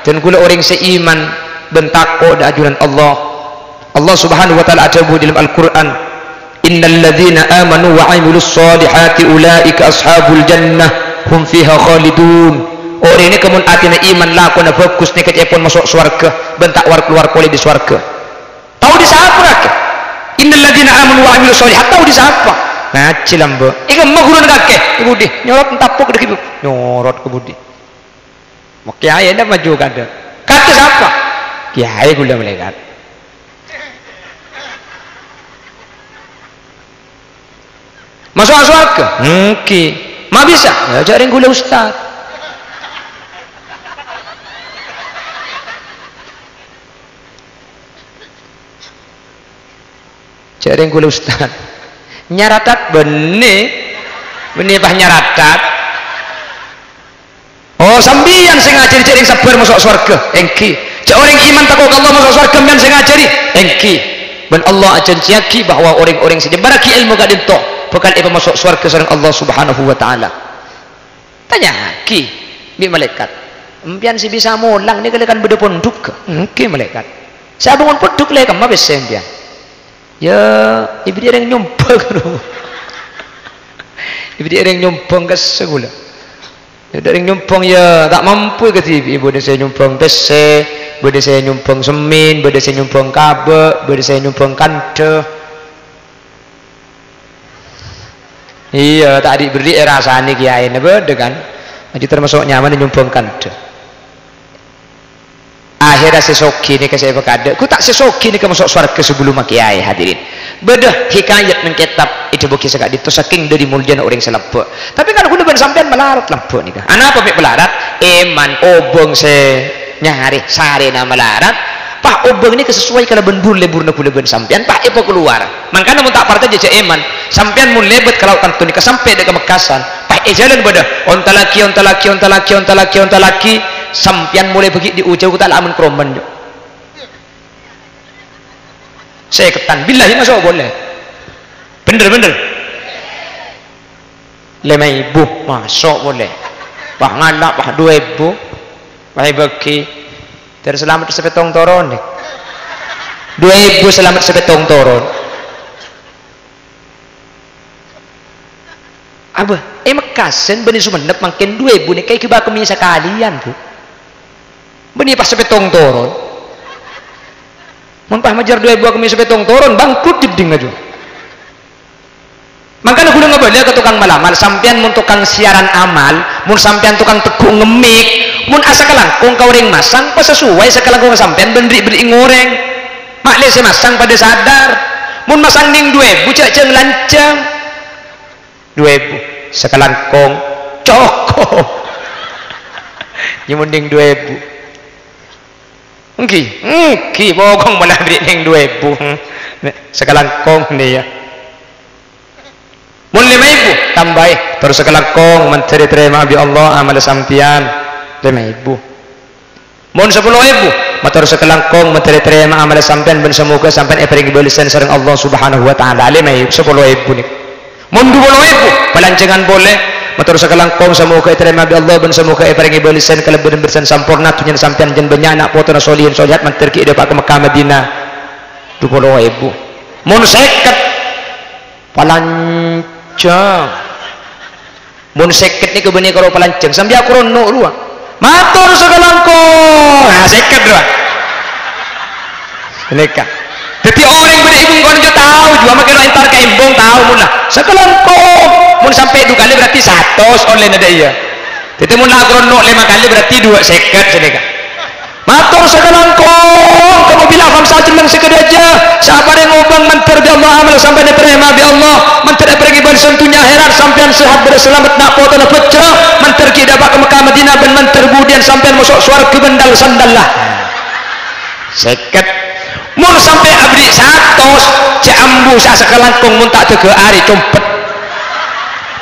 Dân ghulâ orèng sè iman bân tako' dâ' ajunan Allah. Allah Subhanahu wa Ta'ala adhâbu dâlem Al-Qur'an, "Innal ladzina amanu wa 'amilus shalihati ulaika ashabul jannah hum fiha khalidun." Orèng nèka mon atèna iman, lakona bhâghus, nèka ca'èpon maso' sowarghâ bân ta' war-kalowar polè dâri sowarghâ. Tao dhi' sapa kakè? "Innal ladzina amanu wa 'amilus shalihat," tao dhi' sapa? Ngajhi lambâ'. È, kemma ghuruna kakè? È budi. Nyorot, entapo' ka dâggi'. Nyorot ka budi. Mo kèyaè ndak maju kaadâ'. Kakè sapa? Kèyaè ghulâ, malaèkat. Maso'a sowarghâ? Èngghi. Ma' bisa? Yâ, jhâ' rèng ghulâ ustad. Jhâ' rèng kaulâ, Ustaz. Nyaratat bânnè. Bânnè pas nyaratat. Oh, sampèyan sè ngajhâri jhâ' rèng sabbhâr maso' sowarghâ? Èngghi. Jhâ' orèng iman tako' ka Allah maso' sowarghâ, sampèyan sè ngajhâri? Èngghi. Bân Allah ajhânjhiyaghi bahwa orèng-orèng sè nyembhârraghi èlmo ka'dinto bhâkal èpamaso' sowarghâ sareng Allah Subhanahu wa Ta'ala. Tanya'aghi bi' malaèkat, "Empèyan sè bisa molang nèka lè kan bâdâ pondhugghâ?" "Èngghi, malaèkat." "Sè abângon pondhuk lè kemma pèssè empèyan?" "Yâ, èbâdhi orèng nyombhâng." "Èbâdhi orèng nyombhâng kassa' kaulâ. Yâ, orèng nyombhâng yâ ta' mampu èkadhibi'i, bâdâ sè nyombhâng pèssè, bâdâ sè nyombhâng semmèn, bâdâ sè nyombhâng kabâ', bâdâ sè nyombhâng kandhâ." Iyâ, ta' ri'-bherri' èrasanè kèyaèna bâdâ, kan? Ajjhu tamaso' nyamana nyombhâng kandhâ. Akhèrra sè soghi nèka sè èpakadâ', ghu ta' sè soghi nèka maso' sowarghâ sabellumma kèyaè, hadirin. Bâdâ hikayat neng kètab èdhâbuwaghi saka'dinto sakèng dâri moljâna orèng sè labbâ'. Tapè kan kaulâ bân sampèyan malarat labbâ' nèka. Anapa mè' malarat? Èman, obâng sè nyarè, sarèna malarat. Pas obâng nèka sasowai kalabân bur-lebburna kaulâ bân sampèyan, pas èpakalowar. Mangkana mon ta' parcajâ jhâ' èman, sampèyan mon lèbât ka lao' kanto nèka sampè' dâ' ka Mekkasân, pas è jhâlân bâdâ onta lagi, onta lagi, onta lagi, onta lagi, onta lagi, sampèyan molaè bâgi' dhi' ojhâ, ghu ta' la aman kroman, jhâ'. Sèkettan, billahi maso' polè. Bhender, bhender. Lèma èbu, maso' polè. Pas ngala', pas du èbu. Pas èbâgi. Ter salamet sapèttong toron, deh. Du èbu salamet sapèttong toron. Abâ, è Mekkasân bânnè Songennep mangkèn du èbu nèka èghibâ akemmè sakalèyan, Bu. Bânnè pas sapèttong toron. Mon pas majâr du èbu akemmè sapèttong toron, bangkrut jhâddhing ajjhu. Mangkana kaulâ ngabâlâ ka tokang malamal, sampèyan mon tokang siaran amal, mon sampèyan tokang tegghu' ngemmik, mon asakalangkong ka orèng masang, pasasowai sakalangkong sampèyan bân ri'-bâri'na orèng. Ma'lè sè masang padâ sadar. Mon masang nèng du èbu, jhâ', jhâ' lanjhâng. Du èbu, sakalangkong. Cokop. Nyamana nèng du èbu. Èngghi, èngghi, pokok molaè bâri' nèng du èbu. Sakalangkong nèya. Mon lèma èbu, tambâi. Terros sakalangkong, mandhâr ètarèma bi' Allah amalla sampèyan. Lèma èbu. Mon sapolo èbu, mator sakalangkong mandhâr ètarèma amalla sampèyan bân samoghâ sampèyan èparèngè bâlessan sareng Allah Subhanahu wa Ta'ala. Lèma èbu, sapolo èbu nèko. Mon du polo èbu, palanjhângan polè, mator sakalangkong samoghâ ètarèma bi' Allah bân samoghâ èparèngè bâlessan kalabân bâlessan samporna dhunnyana sampèyan jhân bânnya'na potona solihin solihat mandhâr ghi' èdhâpa' ka Mekkah Madinah. Du polo èbu. Mon sèket, palanjhâng. Mon sèket nèko bânnè karo palanjhâng, sampèyan korono' rowa. Mator sakalangkong. Ah, sèket rowa. Nèka. Dhâddhi orèng bâdâ è bengkona jhâ' tao, jhuwa makè lo' entar ka embong tao mon la. Sakalangkong. Mon sampè' du kalè berarti satos ollèna dâ' iyâ. Dhâddhi mon la korono' lèma kalè berarti du sèket sanèka. Mator sakalangkong, kamu bilang khamsa jeneng sakadhâjâ, sapa rè ngobâng mandhâr bi' Allah amal sampèyan ètarèma bi' Allah, mandhâr èparèngè bâlessan dhunnya akhèrat, sampèyan sehat bâdâ salamet na' potona bhâjjhrâ, mandhâr ghi' dhâpa' ka Mekkah Madinah bân mandhâr budiyân sampèyan maso' sowarghâ bân dal-sandalla. Sèket. Mon sampè' abâri' satos, jhâ' ambu sa sakalangkong mon ta' dâgâ arè compet.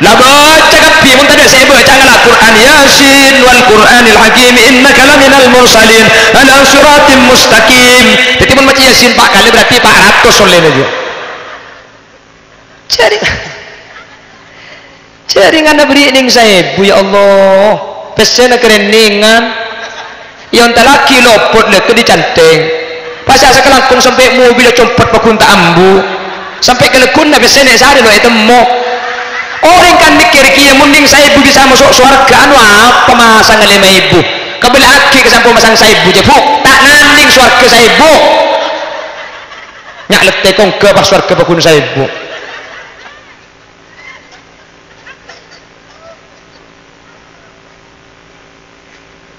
La baca kabbhi, mon tadâ' sè èbâca ngala' Qur'an, "Yasin wal Qur'anil Hakim, innaka laminal mursalin, ala siratim mustaqim." Dhâddhi, mon maca Yasin pa' kalè, berarti pa' ratos ollèna jhuwa. Jhâ' rè-, jhâ' rèngan abâri' nèng saèbu, ya Allah. Pèssèna karènnèngan. Iyâ, ontallaghi lopot lè' ka dicantèng. Pas sakalangkong sampè' mobilla compet paggun ta' ambu. Sampè' kalagghuna pèssèna sarè lo' ètemmo. Orèng kan mèkkèr kèya mon nèng saèbu bisa maso' sowarghâ, anu apa masanga lèma èbu? Kabellâaghi ka sampo masang saèbu jâ, Bu. Ta' nandhing sowarghâ saèbu. Nya' lèttè kongghâ pas sowarghâ paggun saèbu.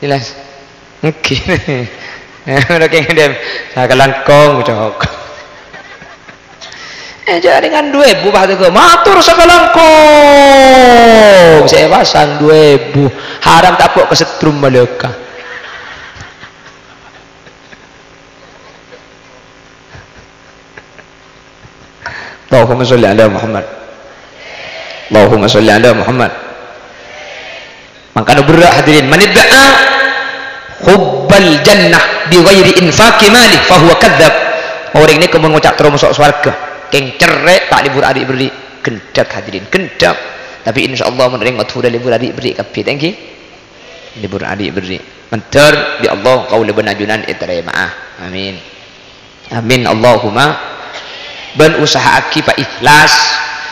Jelas? Èngghi. Ngono kèngèng dem. Sakalangkong, Cok. Eh, jhâ' rèngan du èbu, Pak, tèko. Mator sakalangkong. Sè pasang du èbu. Haram ta' po' kasetrum malèka. Allahumma sholli ala Muhammad. Allahumma sholli ala Muhammad. Mangkana berra' hadirin, "Man idda'a hubbal jannah bi ghairi infaqi mali fahuwa kadzdzab." Orèng nèko mon ngoca' terro maso' sowarga, kèng cerrè' ta' lebur adi' berri'. Gendhek hadirin, gendhek. Tapè insyaallah mon orèng Madhurâ lebur adi' berri' kabbhi, ta' ènggi? Lebur adi' berri'. Mandhâr bi' Allah kaulâ bân ajunan ètarèma'a. Amin. Amin, Allahumma. Bân usaha'aghi pa' ikhlas.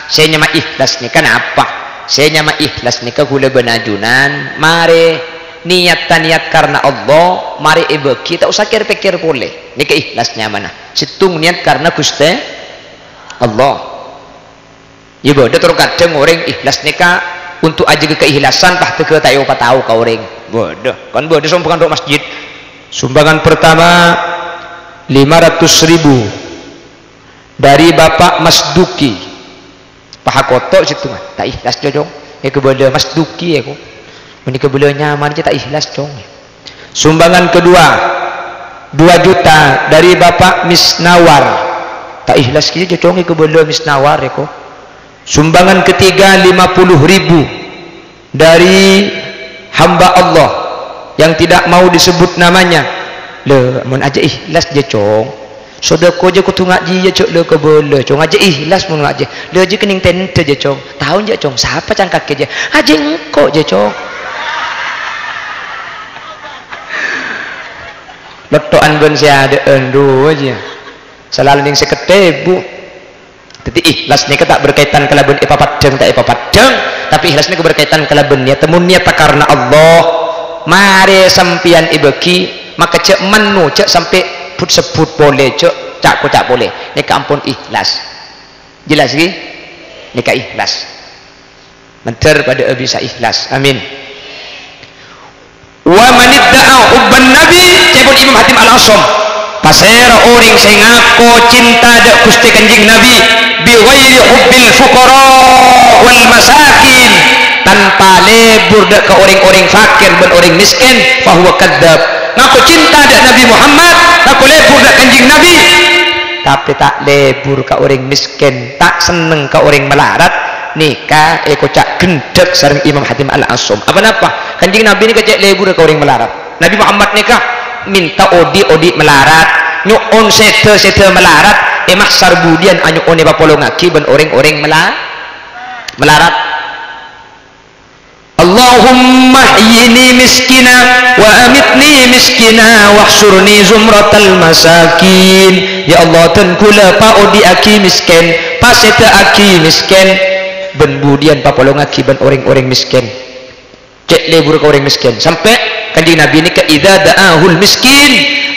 Sè nyama ikhlas nèka napa? Sè nyama ikhlas nèka kaulâ bân ajunan marè niyat-niyat karna Allah, marè èbâghi, ta' osa kèr-pèkkèr polè. Nèka ikhlas nyamana. Sèttong niyat karna Ghustè Allah. Iyâ, bâdâ terkadang orèng ikhlas nèka untuk ajâgâ keikhlasan, pas tegghâ ta' èopatao ka orèng. Bâdâ, kan bâdâ sumbangan dâ' masjid. Sumbangan pertama lima ratus ribu dari Bapak Mas Duki. Paha koto' sèttonga. Ta' ikhlas, Cong. Èkabâlâ Mas Duki, èko. Mon èkabâlâ nyamana jiyâ ta' ikhlas, Cong. Sumbangan kedua, dua juta dari Bapak Misnawar. Ta' ikhlas kèya, Cong, èkabâlâ Misnawar, èko. Sumbangan ketiga, lima puluh ribu dari hamba Allah yang tidak mau disebut namanya. Lè, mon ajâ ikhlas jiyâ, Cong. Sodâko jiyâ kodhu nga' jiyâ, jhâ' lè kabâlâ, Cong. Ajâ ikhlas mon nga' jiyâ. Lè, jiyâ kennèng tèndhâ jiyâ, Cong. Tao jiyâ, Cong, sapa cangkagghâ jiyâ? Ajâ engko' jiyâ, Cong. Lotto'an bân sè adâ'ân rowa jiyâ. Salanèng sèket èbu. Dhâddhi, ikhlas nèka ta' berkaitan kalabân èpapaddhâng ta' èpapaddhâng, tapè ikhlas nèka berkaitan kalabân niyat. Mon niyatta karna Allah, marè sampèyan èbâghi, maka jhâ' manno, jhâ' sampè' but-sebbut polè, jhâ' ca'-koca' polè. Nèka ampon ikhlas. Jelas, ghi? Nèka ikhlas. Mandhâr padâ'â bisa ikhlas. Amin. "Wa man idda'a hubban nabi," ca'èpon Imam Hatim Al-Asam, "Pasèra orèng sè ngako cinta dâ' Ghustè Kanjeng Nabi bi ghairi hubbil fuqara wal masakin, tanpa lebur dâ' ka orèng-orèng fakir bân orèng mèskèn, fahuwa kadzdzab." Ngako cinta dâ' Nabi Muhammad, ngako lebur dâ' Kanjeng Nabi, tapè ta' lebur ka orèng mèskèn, ta' senneng ka orèng malarat, nèka èkoca' gendhek sareng Imam Hatim Al-Asam. Apa napa? Kanjeng Nabi nèka cè' leburrâ ka orèng malarat. Nabi Muhammad nèka mènta odi'-odi' malarat, nyo'on sèdhâ-sèdhâ malarat, è mahsyar budiyân anyo'on èpapolongngaghi bân orèng-orèng mala-, malarat. "Allahumma ahyini miskina wa amitni miskina wahsyurni zumratal masakin." Ya Allah, dân kaulâ paodi'aghi mèskèn, pasèdhâ'aghi mèskèn, bân budiyân papolongngaghi bân orèng-orèng mèskèn. Cè' leburrâ ka orèng mèskèn. Sampè' Kanjeng Nabi nèka, "Idza da'ahul miskin,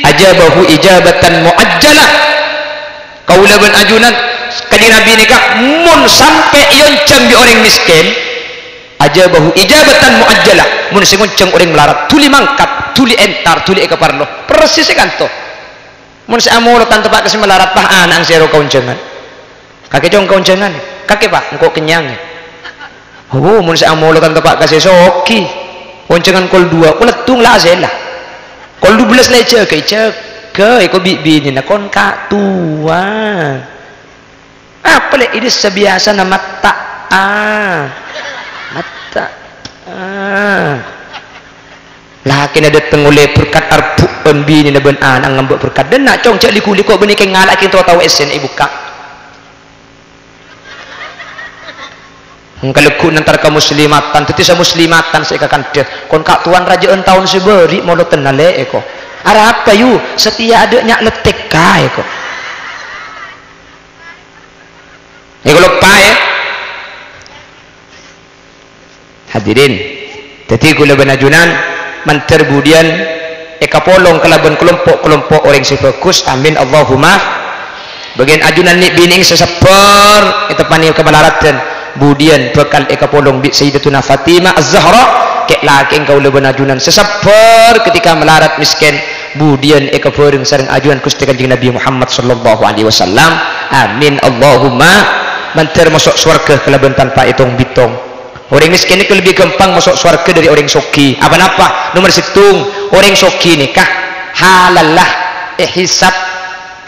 ajabahu ijabatan mu'ajjalah." Kaulâ bân ajunan, Kanjeng Nabi nèka, mon sampè' èonjhâng bi' orèng mèskèn, ajabahu ijabatan mu'ajjalah. Mon sè ngonjhâng orèng malarat, dhuli mangkat, dhuli entar, dhuli èkaparlo. Persis è kanto. Mon sè amolodhân teppa' ka sè malarat, pas ana'na sè ro kaonjhângan. Kakè, Cong, kaonjhângan. Kakè, Pa', engko' kennyang. Oh, mon sè amolodhân teppa' ka sè soghi. Onjhângan kol dua, kol settong la asèla. Kol dubellâs la èjâgâ, èjâgâ, èko bi' binèna, kon ka'towa. Apa lè' ida' sabiyasana matta'a. Matta'a. Lakèna dâteng ollè berkat arbu'ân, binèna bân ana' ngambâ' berkat. Dânna', Cong, jhâ' liko-liko bânnè kèng ngala' kèng tao-tao essèna èbukka'. Engka lagghu' nentar ka muslimatan, dhâddhi sè muslimatan sè èkakandhâ. Kon ka'towan rajâ'ân taon sè bâri' molodhân alè' èko. Arapa, yu? Satèya adâ' nya' lettèkka èko. Èko loppa, ya. Hadirin, dhâddhi kaulâ bân ajunan mandhâr budiyân èkapolong kalabân kalompo'-kalompo' orèng sè bhâghus. Amin, Allahumma. Bâgiyân ajunan nè'-binè' sè sabbhâr èteppa'aghi kamalaradhân, budiyân bhâkal èkapolong bi' Sayyidatuna Fatimah Az-Zahra, kè'-lakè'na kaulâ bân ajunan sè sabbhâr ketika malarat mèskèn, budiyân èkabhâreng sareng ajunan Ghustè Kanjeng Nabi Muhammad sallallahu alaihi wasallam. Amin, Allahumma. Mandhâr maso' sowarghâ kalabân tanpa ètong-bhitong. Orèng mèskèn nèka lebbi ghâmpang maso' sowarghâ dâri orèng soghi. Apa-napa? Nomer sèttong, orèng soghi nèka halalla èhisab,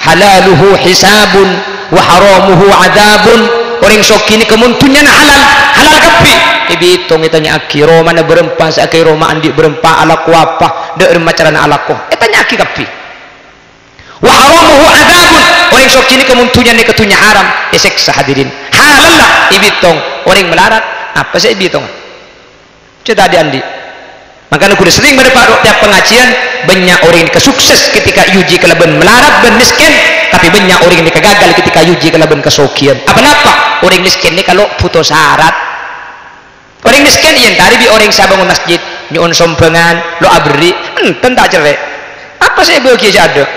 halaluhu hisabun, "Wa haramuhu adzabun." Orèng soghi nèka mon dhunnyana halal, halal kabbhi. Èbitong, ètanya'aghi, romana bârâmpa, sè aghâbây roma andi' bârâmpa, alako apa, dâ' remma carana alako. Ètanya'aghi kabbhi. "Wa haramuhu adzabun." Orèng soghi nèka mon dhunnya nèka dhunnya haram, èsèksa, hadirin. Halalla èbitong. Orèng malarat, apa sè èbitonga? Cè' ta' andi'-andi'. Mangkana ghulâ serrèng bâdâ pa' ro' tèyap pangajiân, bânnya' orèng nèka sukses ketika èuji kalabân malarat bân mèskèn, tapè bânnya' orèng nèka gagal ketika èuji kalabân kasoghiyân. Apa-napa? Orèng mèskèn nèka lo' bhuto sarat. Orèng mèskèn èyentarè bi' orèng sè abângon masjid, nyo'on sombhângan, lo' aberri', enten ta' cerrè'. Apa sè èbâghi sè adâ'?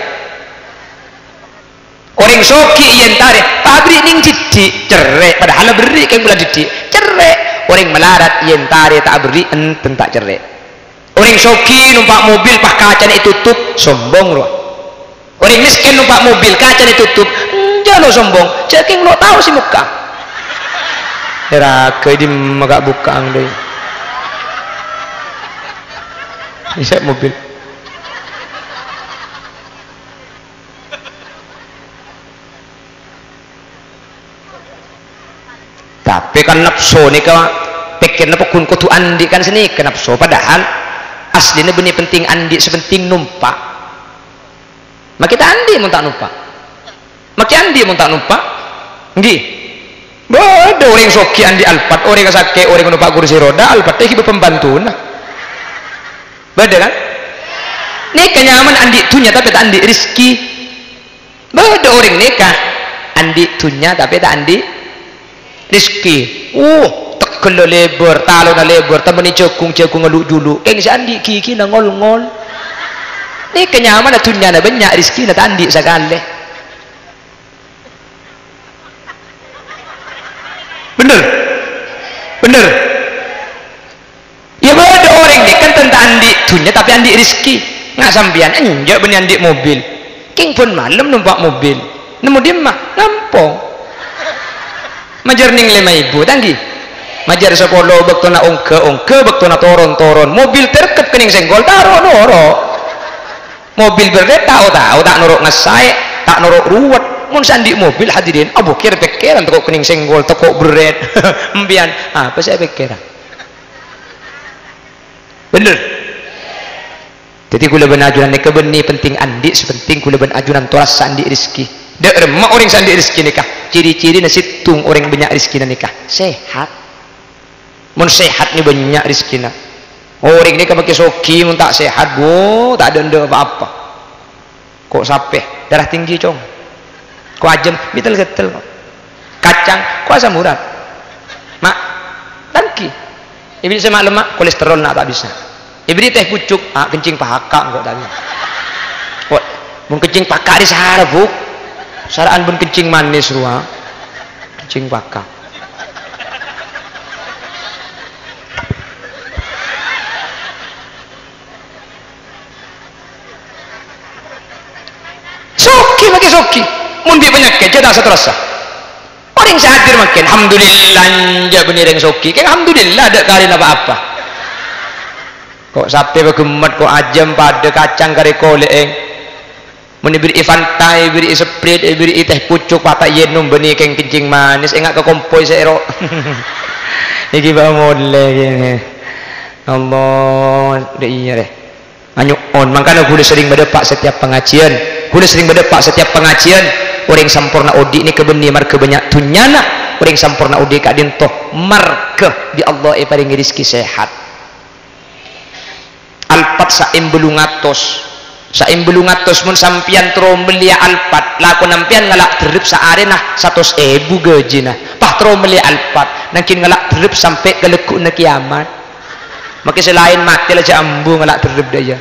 Orèng soghi èyentarè, "Aberri' nèng dhiddhi'," cerrè', padahal aberri' kèng bulâ dhiddhi', cerrè'. Orèng malarat èyentarè ta' aberri', enten ta' cerrè'. Orèng soghi nompa' mobil pas kacana ètotop, sombong rowa. Orèng mèskèn nompa' mobil kacana ètotop, enjâ' lo' sombong, jhâ' kèng lo' tao sè mokka'. Èraghâi dimma ka' bukka'an dâi. Isè' mobil. Tapè kan napso nèka pèkkèrra pagghun kodhu andi' kan sanèka napso, padahal asllina bânnè penting andi' sè penting nompa'. Makè ta' andi' mon ta' nompa'. Makè andi' mon ta' nompa'. Ènggi. Bâdâ orèng soghi andi' Alphard, orèng sakè', orèng nompa' kursi roda, Alphard-è ghibâ pambhantona. Bâdâ kan? Nèka nyamana andi' dhunnya tapè ta' andi' rejhekkè. Bâdâ orèng nèka andi' dhunnya tapè ta' andi' rejhekkè. Uh, tegghella lèbâr, talona lèbâr, temmonè jhâghung, jhâghungnga lu'-julu'. Kèng sè andi' ghighina ngol-ngol. Nèka nyamana dhunnyana bânnya', rejhekkèna ta' andi' sakalè. Bhender? Bhender? Iyâ bâdâ orèng nèka enten ta' andi' dhunnya tapè andi' rejhekkè. Nga' sampèyan enjâ' bânnè andi' mobil. Kèng bân malem nompa' mobil. Nemmo dimma? Ngampong. Majâr nèng lèma èbu, ta' ènggi? Majâr sapolo bâktona ongghâ, ongghâ bâktona toron, toron. Mobil terkep kennèng senggol, taro noro'. Mobil berrèt tao-tao, ta' noro' ngessa'è, ta' noro' ruwet. Mon sè andi' mobil, hadirin, abu kèr-pèkkèran tako' kennèng senggol, tako' berrèt. Empèyan, apa sè èpèkkèra? Bhender? Dhâddhi ghulâ bân ajunan nèka bânnè penting andi' sè penting, ghulâ bân ajunan torassa andi' rejhekkè. Dâ' remma orèng sè andi' rejhekkè nèka? Ciri-cirina sèttong orèng bânnya' rejhekkèna nèka, sehat. Mon sehat nè bânnya' rejhekkèna. Orèng nèka makè soghi, mon ta' sehat, bo, ta' dâ'-endâ' pa-apa. Ko' sapè, darah tinggi, Cong. Ko' ajâm, mètel-ghètel, ko'. Kacang, ko' asam urat. Ma', ta' ènggi. Èbèrri' sè ma'-lemma', kolesterol na' ta' bisa. Èbèrri' teh pucuk, ah, kencing paka, ko' ta' bisa. Ko', mon kencing paka rè sara, Bu. Sara'an bân kencing manis rowa. Kencing paka. Soghi makè soghi. Mon bi' panyakèt, jhâ' ta' saterrossa. Orèng sè hadir mangkèn, alhamdulillah, enjâ' bânnè rèng soghi. Kèng alhamdulillah, dâ' karèna pa-apa. Ko' sapè paghemmet, ko' ajâm, padâ kacang karè kolè'èng. Mon èbèrri'i Fanta, èbèrri'i Sprite, èbèrri'i teh pucuk, pata' ènom bânnè kèng kencing manis, enga' ka kompoy sè èro'. Èghibâ molè kènè. Allah, dâ' iyâ rè. Anyo'on, mangkana ghulâ serrèng madâpa' setiap pangajiân. Ghulâ serrèng madâpa' setiap pangajiân. Orèng samporna odi' nèka bânnè marghâ bânnya' dhunnyana. Orèng samporna odi' ka'dinto marghâ bi' Allah èparèngè rejhekkè sehat. Alphard saèmbâ bâllung atos. Saèmbâ bâllung atos, mon sampèyan terro mellèya Alphard, lakona sampèyan ngala' dherrep saarèna satos èbu ghâjina. Pas terro mellèya Alphard, nangghing ngala' dherrep sampè' ka lagghu'na kiyamat. Makè sè laèn matè la jhâ' ambu ngala' dherrep dâ' iyâ.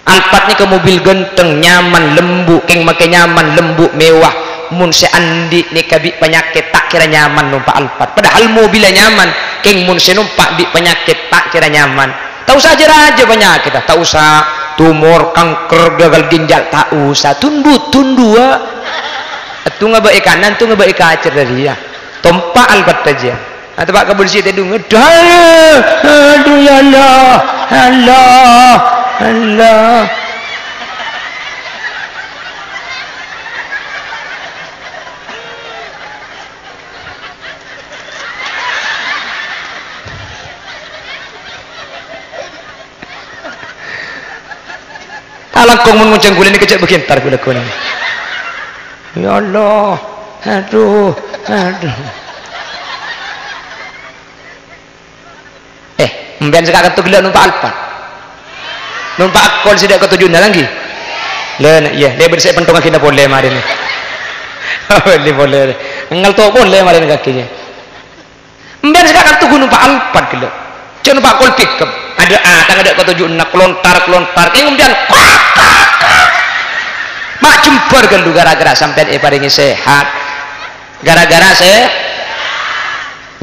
Alphard nèka mobil ghântheng, nyaman, lembu', kèng makè nyaman, lembu', mewah. Mon sè andi' nèka bi' panyakèt, ta' kèra nyaman nompa' Alphard. Padahal mobilla nyaman, kèng mon sè nompa' bi' panyakèt, ta' kèra nyaman. Ta' osa jâ-rajâ panyakèt, ta' osa tumor, kanker, gagal ginjal, ta' osa. Tundhu-tundhuwâ. Ètto ngabâ'è kanan, ètto ngabâ'è kacèr dâri iyâ. Tompa' Alphard jâ. Ataba' ka polisi tèdhung, "Aduh, aduh, ya Allah, Allah, Allah." Langkong mon ngonjhâng ghulâ nèka cè' bâghi entar ghulâ ghuna. Ya Allah. Aduh, aduh. Eh, empèyan sè ka'dinto ghellâ' nompa' Alphard. Nompa' Kol sè dâ' ka tojjhuna, la ngghi? Lha, na-, iyâ, lèbât sè èpèntongaghina polè marèna. Polè, polè. Ngalto polè marèna kakè, iyâ. Empèyan sè ka'dinto ghun nompa' Alphard ghellâ'. Jhâ' nompa' Kol pickup. Adâ' atang adâ' ka tojjhuna, kalontar, kalontar. Kèng empèyan. Ma' jembhâr ghâllu gara-gara sampèyan èparèngè sehat. Gara-gara sè,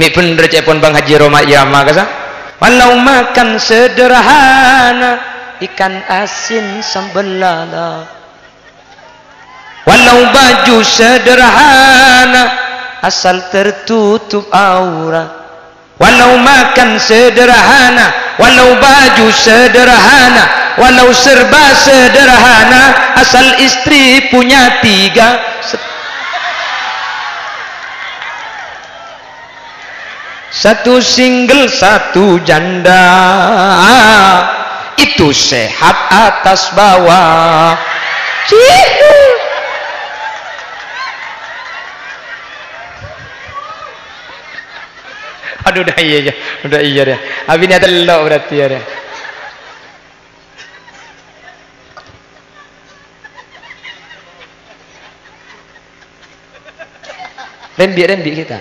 mè' bhendher ca'èpon Bang Haji Rhoma Iyama, kasa. Walau makan sederhana, ikan asin sambel lalap. Walau baju sederhana, asal tertutup aurat. Walau makan sederhana, walau baju sederhana, walau serba sederhana, asal istri punya tiga. Se-, satu single, satu janda. Itu sehat atas bawah. Cihu. Aduh, udah iya, ya. Udah iya, ya. Abinèa tello' berarti, ya, ya. Rembi', rembi' kita.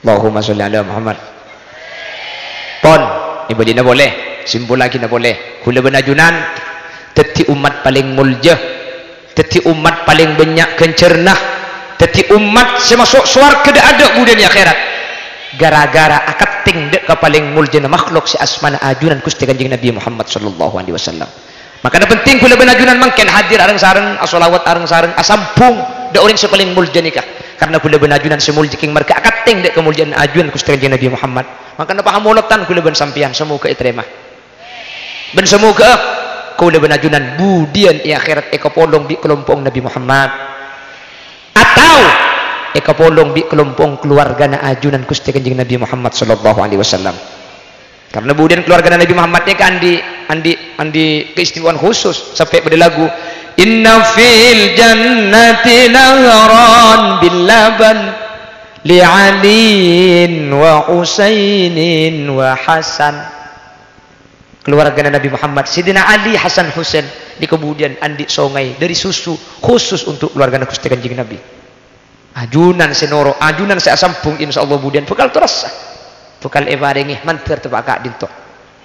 Allahumma sholli ala Muhammad. Pon, èbâlina polè, simpollaghina polè. Ghulâ bân ajunan dhâddhi ommat palèng molja, dhâddhi ommat palèng bânnya' ghânjhârânna, dhâddhi ommat sè maso' sowarghâ dâ'-adâ' budiyân è akhèrat. Gara-gara aketthèng dâ' ka palèng moljâna makhlok sè asmana ajunan Ghustè Kanjeng Nabi Muhammad sallallahu alaihi wasallam. Mangkana penting ghulâ bân ajunan mangkèn hadir areng-sareng, asholawat areng-sareng, asambhung dâ' orèng sè palèng molja nèka. Karna ghulâ bân ajunan sè molja kèng marghâ aketthèng dâ' kamolja'an ajunan Ghustè Kanjeng Nabi Muhammad. Mangkana pahamolotan ghulâ bân sampèyan, samoghâ ètarèma. Bân samoghâ ghulâ bân ajunan budiyân è akhèrat èkapolong bi' kalompo'na Nabi Muhammad. Atau èkapolong bi' kalompo'na kalowarghâna ajunan Ghustè Kanjeng Nabi Muhammad sallallahu alaihi wasallam. Karna budiyân kalowarghâna Nabi Muhammad nèka andi', andi', andi' keistimewaan khusus, sampè' bâdâ lagu, "Inna fil jannati nahran bil laban li Aliin wa Husainin wa Hasan." Kalowarghâna Nabi Muhammad, Sayyidina Ali, Hasan, Husain, nèka budiyân andi' songay dâri susu khusus untuk kalowarghâna Ghustè Kanjeng Nabi. Ajunan sè noro', ajunan sè asambhung, insyaallah budiyân bhâkal terrosa. Bhâkal èparèngè mandhâr teppa' ka'dinto.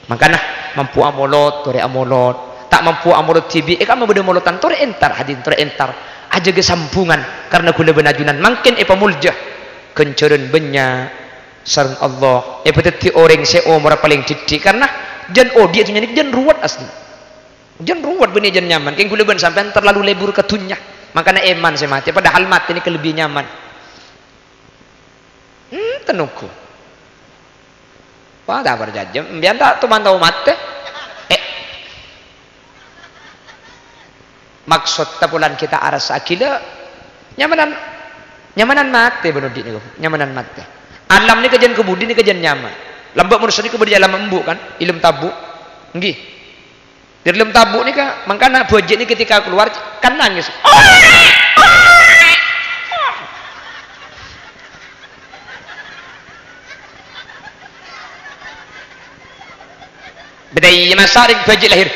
Mangkana, mampu amolot, torè amolot. Ta' mampu amolot dhibi', è kamma bâdâ molotan, torè entar, hadirin, torè entar. Ajâgâ sambhungan, karna ghulâ bân ajunan mangkèn èpamolja. Ghânjhârân bânnya' sareng Allah. Èpadhâddhi orèng sè omorra palèng dhiddhi', karna jân odi' è dhunnya nèka jân ruwet asli. Jân ruwet bânnè jân nyaman, kèng ghulâ bân sampèyan terlalu lebur ka dhunnya. Mangkana èman sè matè, padahal matè nèka lebbi nyaman. Enten ongghu. Wah, ta' parcajâ, empèyan ta' toman tao matè. Eh. Maksodda polana ghi' ta' arassa ghilâ, nyamanan, nyamanan matè bân odi' nèko, nyamanan matè. Alam nèka jân kabudi nèka jân nyaman. Lambâ' manossa nèko bâdâ è alam embu' kan, è alam tabu'. Ngghi. Dâri alam tabu' nèka, mangkana bhâji' nèka ketika kalowar, kan nangès. Bâdâ iyâ masa rèng bhâji' lahir.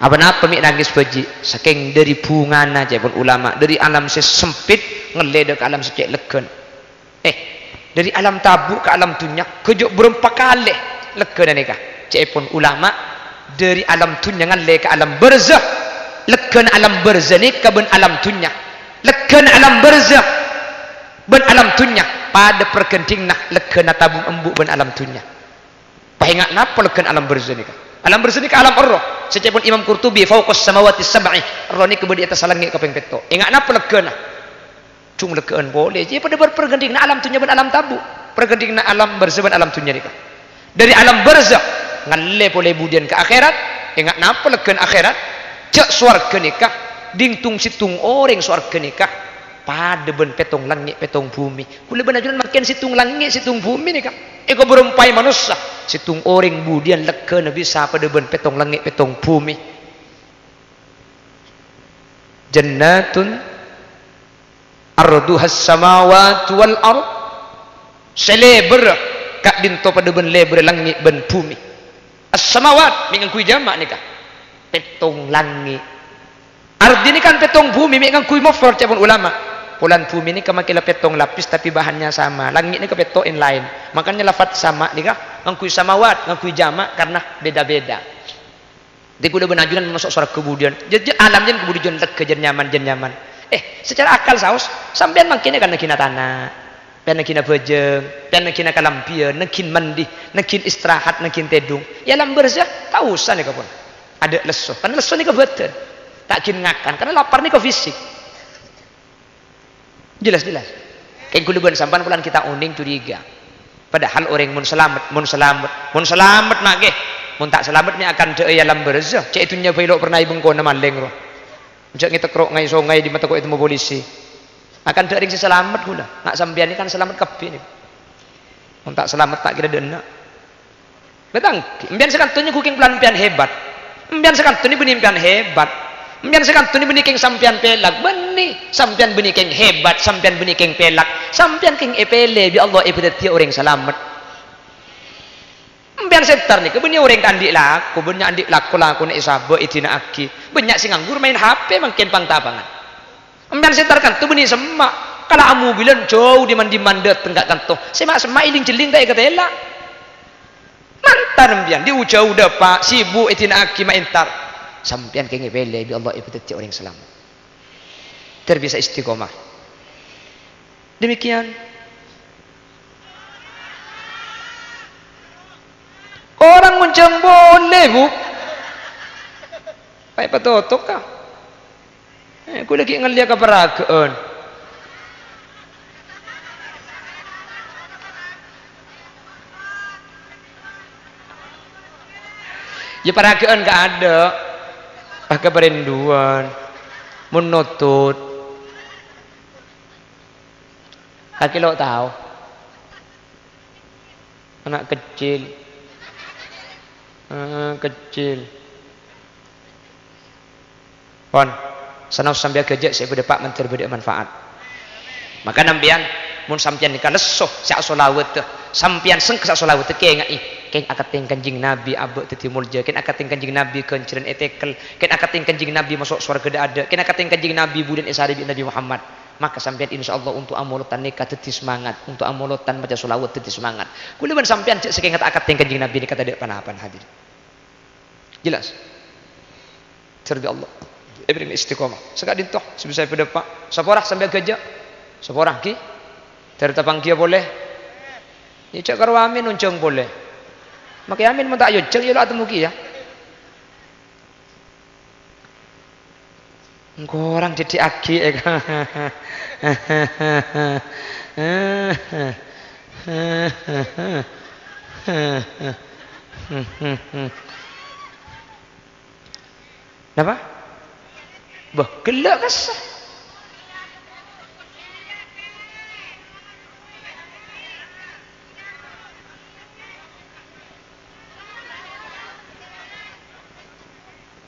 Apa-napa mè' nangès bhâji', sakèng dâri bhungana, ca'èpon ulama, dâri alam sè sempit ngallè dâ' ka alam sè cè' lèghân. Eh, dâri alam tabu' ka alam dhunnya, ghâjâ' bârâmpa kalè lèghâna nèka. Ca'èpon ulama, dâri alam dhunnya ngallè ka alam barzah, lèghâna alam barzah nèka bân alam dhunnya. Lèghâna alam barzah bân alam dhunnya padâ parghândhinganna lèghâna tabu' embu' bân alam dhunnya. Pas enga' napa lèghâna alam barzah nèka? Alam barzah nèka alam erroh. Sè ca'èpon Imam Qurtubi, "Fauqas samawati sab'i." Erroh nèka bâdâ è attas langngè' kapèng pètto'. Enga' napa lèghâna? Jhung lèghâ'ân polè. Jiyâ padâ bar-, parghândhinganna alam dhunnya bân alam tabu'. Parghândhinganna alam barzah bân alam dhunnya nèka. Dâri alam barzah, Ngallè polè budiyân ka akhèrat, enga' napa leggâna akhèrat? Jhâ' sowarghâ nèka, dhingtung sèttong orèng sowarghâ nèka padâ bân pèttong langngè' pèttong bhumè. Kaulâ bân ajunan mangkèn sèttong langngè', sèttong bhumè nèka. Èkobhuru ompama manossa, sèttong orèng budiyân leggâna bisa padâ bân pèttong langngè' pèttong bhumè. Jannatun arduhas samawati wal ard. Sè lèbârrâ ka'dinto padâ bân lèbârrâ langngè' bân bhumè. As-samawat, mè' ngangghuy jama' nèka. Pèttong langngè'. Ardhi nèka kan pèttong bhumè, mè' ngangghuy mufrad ca'èpon ulama. Polana bhumè nèka makè la pèttong lapis, tapè bahannya sama. Langngè' nèka pètto' èn laèn. Makanya lafat sama nèka ngangghuy samawat, ngangghuy jama' karena beda-beda. Dhâddhi kaulâ bân ajunan maso' sowarghâ budiyân. Jâ-, jâ-, alam jân budiyân leggâ, jân nyaman, jân nyaman. Eh, secara akal saos, sampèyan mangkèn kan nagghina tana', pèyan nagghina bhâjâng, pèyan nagghina kalambhiyân, nagghina mandi, nagghina istirahat, nagghina tèdung. È alam barzakh, ta' osa nèka pon. Adâ' lesso, karena lesso nèka bhâdhân. Ta' ghin ngakan, karena lapar nèka fisik. Jelas, jelas. Kèng kaulâ bân sampèyan polana kita onèng curiga. Padahal orèng mon salamet, mon salamet, mon salamet, ma' ghi. Mon ta' salamet, mè' akandhâ'â è alam barzakh. Cè' è dhunnya bhâi lo' pernah è bengkona malèng, rowa. Jhâ' ngètek ro' ngaè songay, dimma tako' ètemmo polisi. Akandhâ'â rèng sè salamet kaulâ. Na' sampèyan nèka kan salamet kabbhi nèka. Mon ta' salamet, ta' kèra dâ' enna'. Bâ' tangghi, empèyan sakanto nèko kèng polana empèyan hebat. Empèyan sakanto nè bânnè empèyan hebat. Empèyan sakanto nè bânnè kèng sampèyan pèlak. Bânnè, sampèyan bânnè kèng hebat, sampèyan bânnè kèng pèlak. Sampèyan kèng èpèlè bi' Allah èpadhâddhiyâ orèng salamet. Empèyan sè entar nèka bânnè orèng ta' andi' lako, bânnya' andi' lako, lakona èsabâ', èdina'aghi. Bânnya' sè nganggur maèn H P mangkèn pang-tapangan. Empèyan sè entar kanto bânnè semma', kala' amobilan jhâu dimman-dimman dâteng ka kanto. Sè ma'-semma' èling-jhelling ta' èkatèla'. Mantar empèyan, dhi-, jhâu dâpa', sibuk èdina'aghi ma' entar. Sampèyan kèng èpèlè bi' Allah èpadhâddhiyâ orèng salamet. Ter bisa istiqomah. Demikian. Korang monjhâng polè, Bu. Paè patotok, ka. Eh, kaulâ ghi' ngallèya ka paragâ'ân. Yâ, paragâ'ân ka adâ'. Ah, ka parèndhuwân. Mon notut. Kakè lo' tao. Ana' keccil. Ah, keccil. Pon, sanaos sampèyan ghâjâ' sè èpadâpa' mandhâr bâdâ manfaat. Maka sampèyan, mon sampèyan nèka lesso sè asolawadhâ, sampèyan sengka sè asolawadhâ, kèngaè, kèng akatèng Kanjeng Nabi abâ' dhâddhi molja, kèng akatèng Kanjeng Nabi ghânjhârân ètèkel, kèng akatèng Kanjeng Nabi maso' sowarghâ dâ'-adâ', kèng akatèng Kanjeng Nabi budiyân èsarè bi' Nabi Muhammad. Maka sampèyan, insyaallah, untuk amolodhân nèka dhâddhi semangat, untuk amolodhân maca sholawat dhâddhi semangat. Kaulâ bân sampèyan jhâ' sakènga ta' akatèng Kanjeng Nabi nèka tadâ' pan-apana, hadirin. Jelas? Dhâri Allah. Èbhârri'na istiqomah. Saka'dinto, sè bisa èpadâpa'. Saporah sampèyan ghâjâ'. Saporah, ghi. Dhâri tapanggiyâ polè. Yâ, jhâ' karo amin onjhâng polè. Makè amin mon ta' èyonjhâng, yâ lo' atemmo kèya. Engko' orèng dhidhi'aghi, è. Napa? Bâh, ghellâ' kassa'.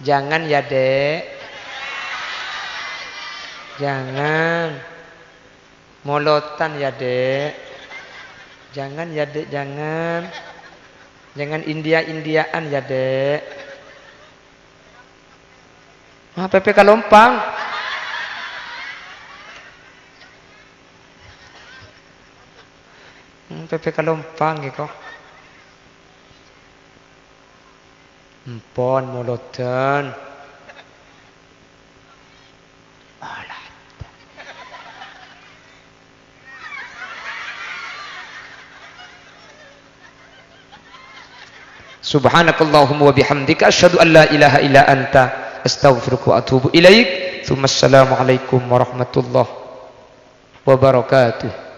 Jangan ya, Dek. Jangan. Molodhân ya, Dek. Jangan ya, Dek, jangan. Jangan India-Indiaan ya, Dek. Ah, pèpè kalompang. Hmm, pèpè kalompang ghi, ko. Empon, molodhân. Alah. Subhanakallahumma wa bihamdika, asyhadu an la ilaha illa anta, astaghfiruka wa atubu ilaik. Tsumma assalamualaikum warahmatullahi wabarakatuh.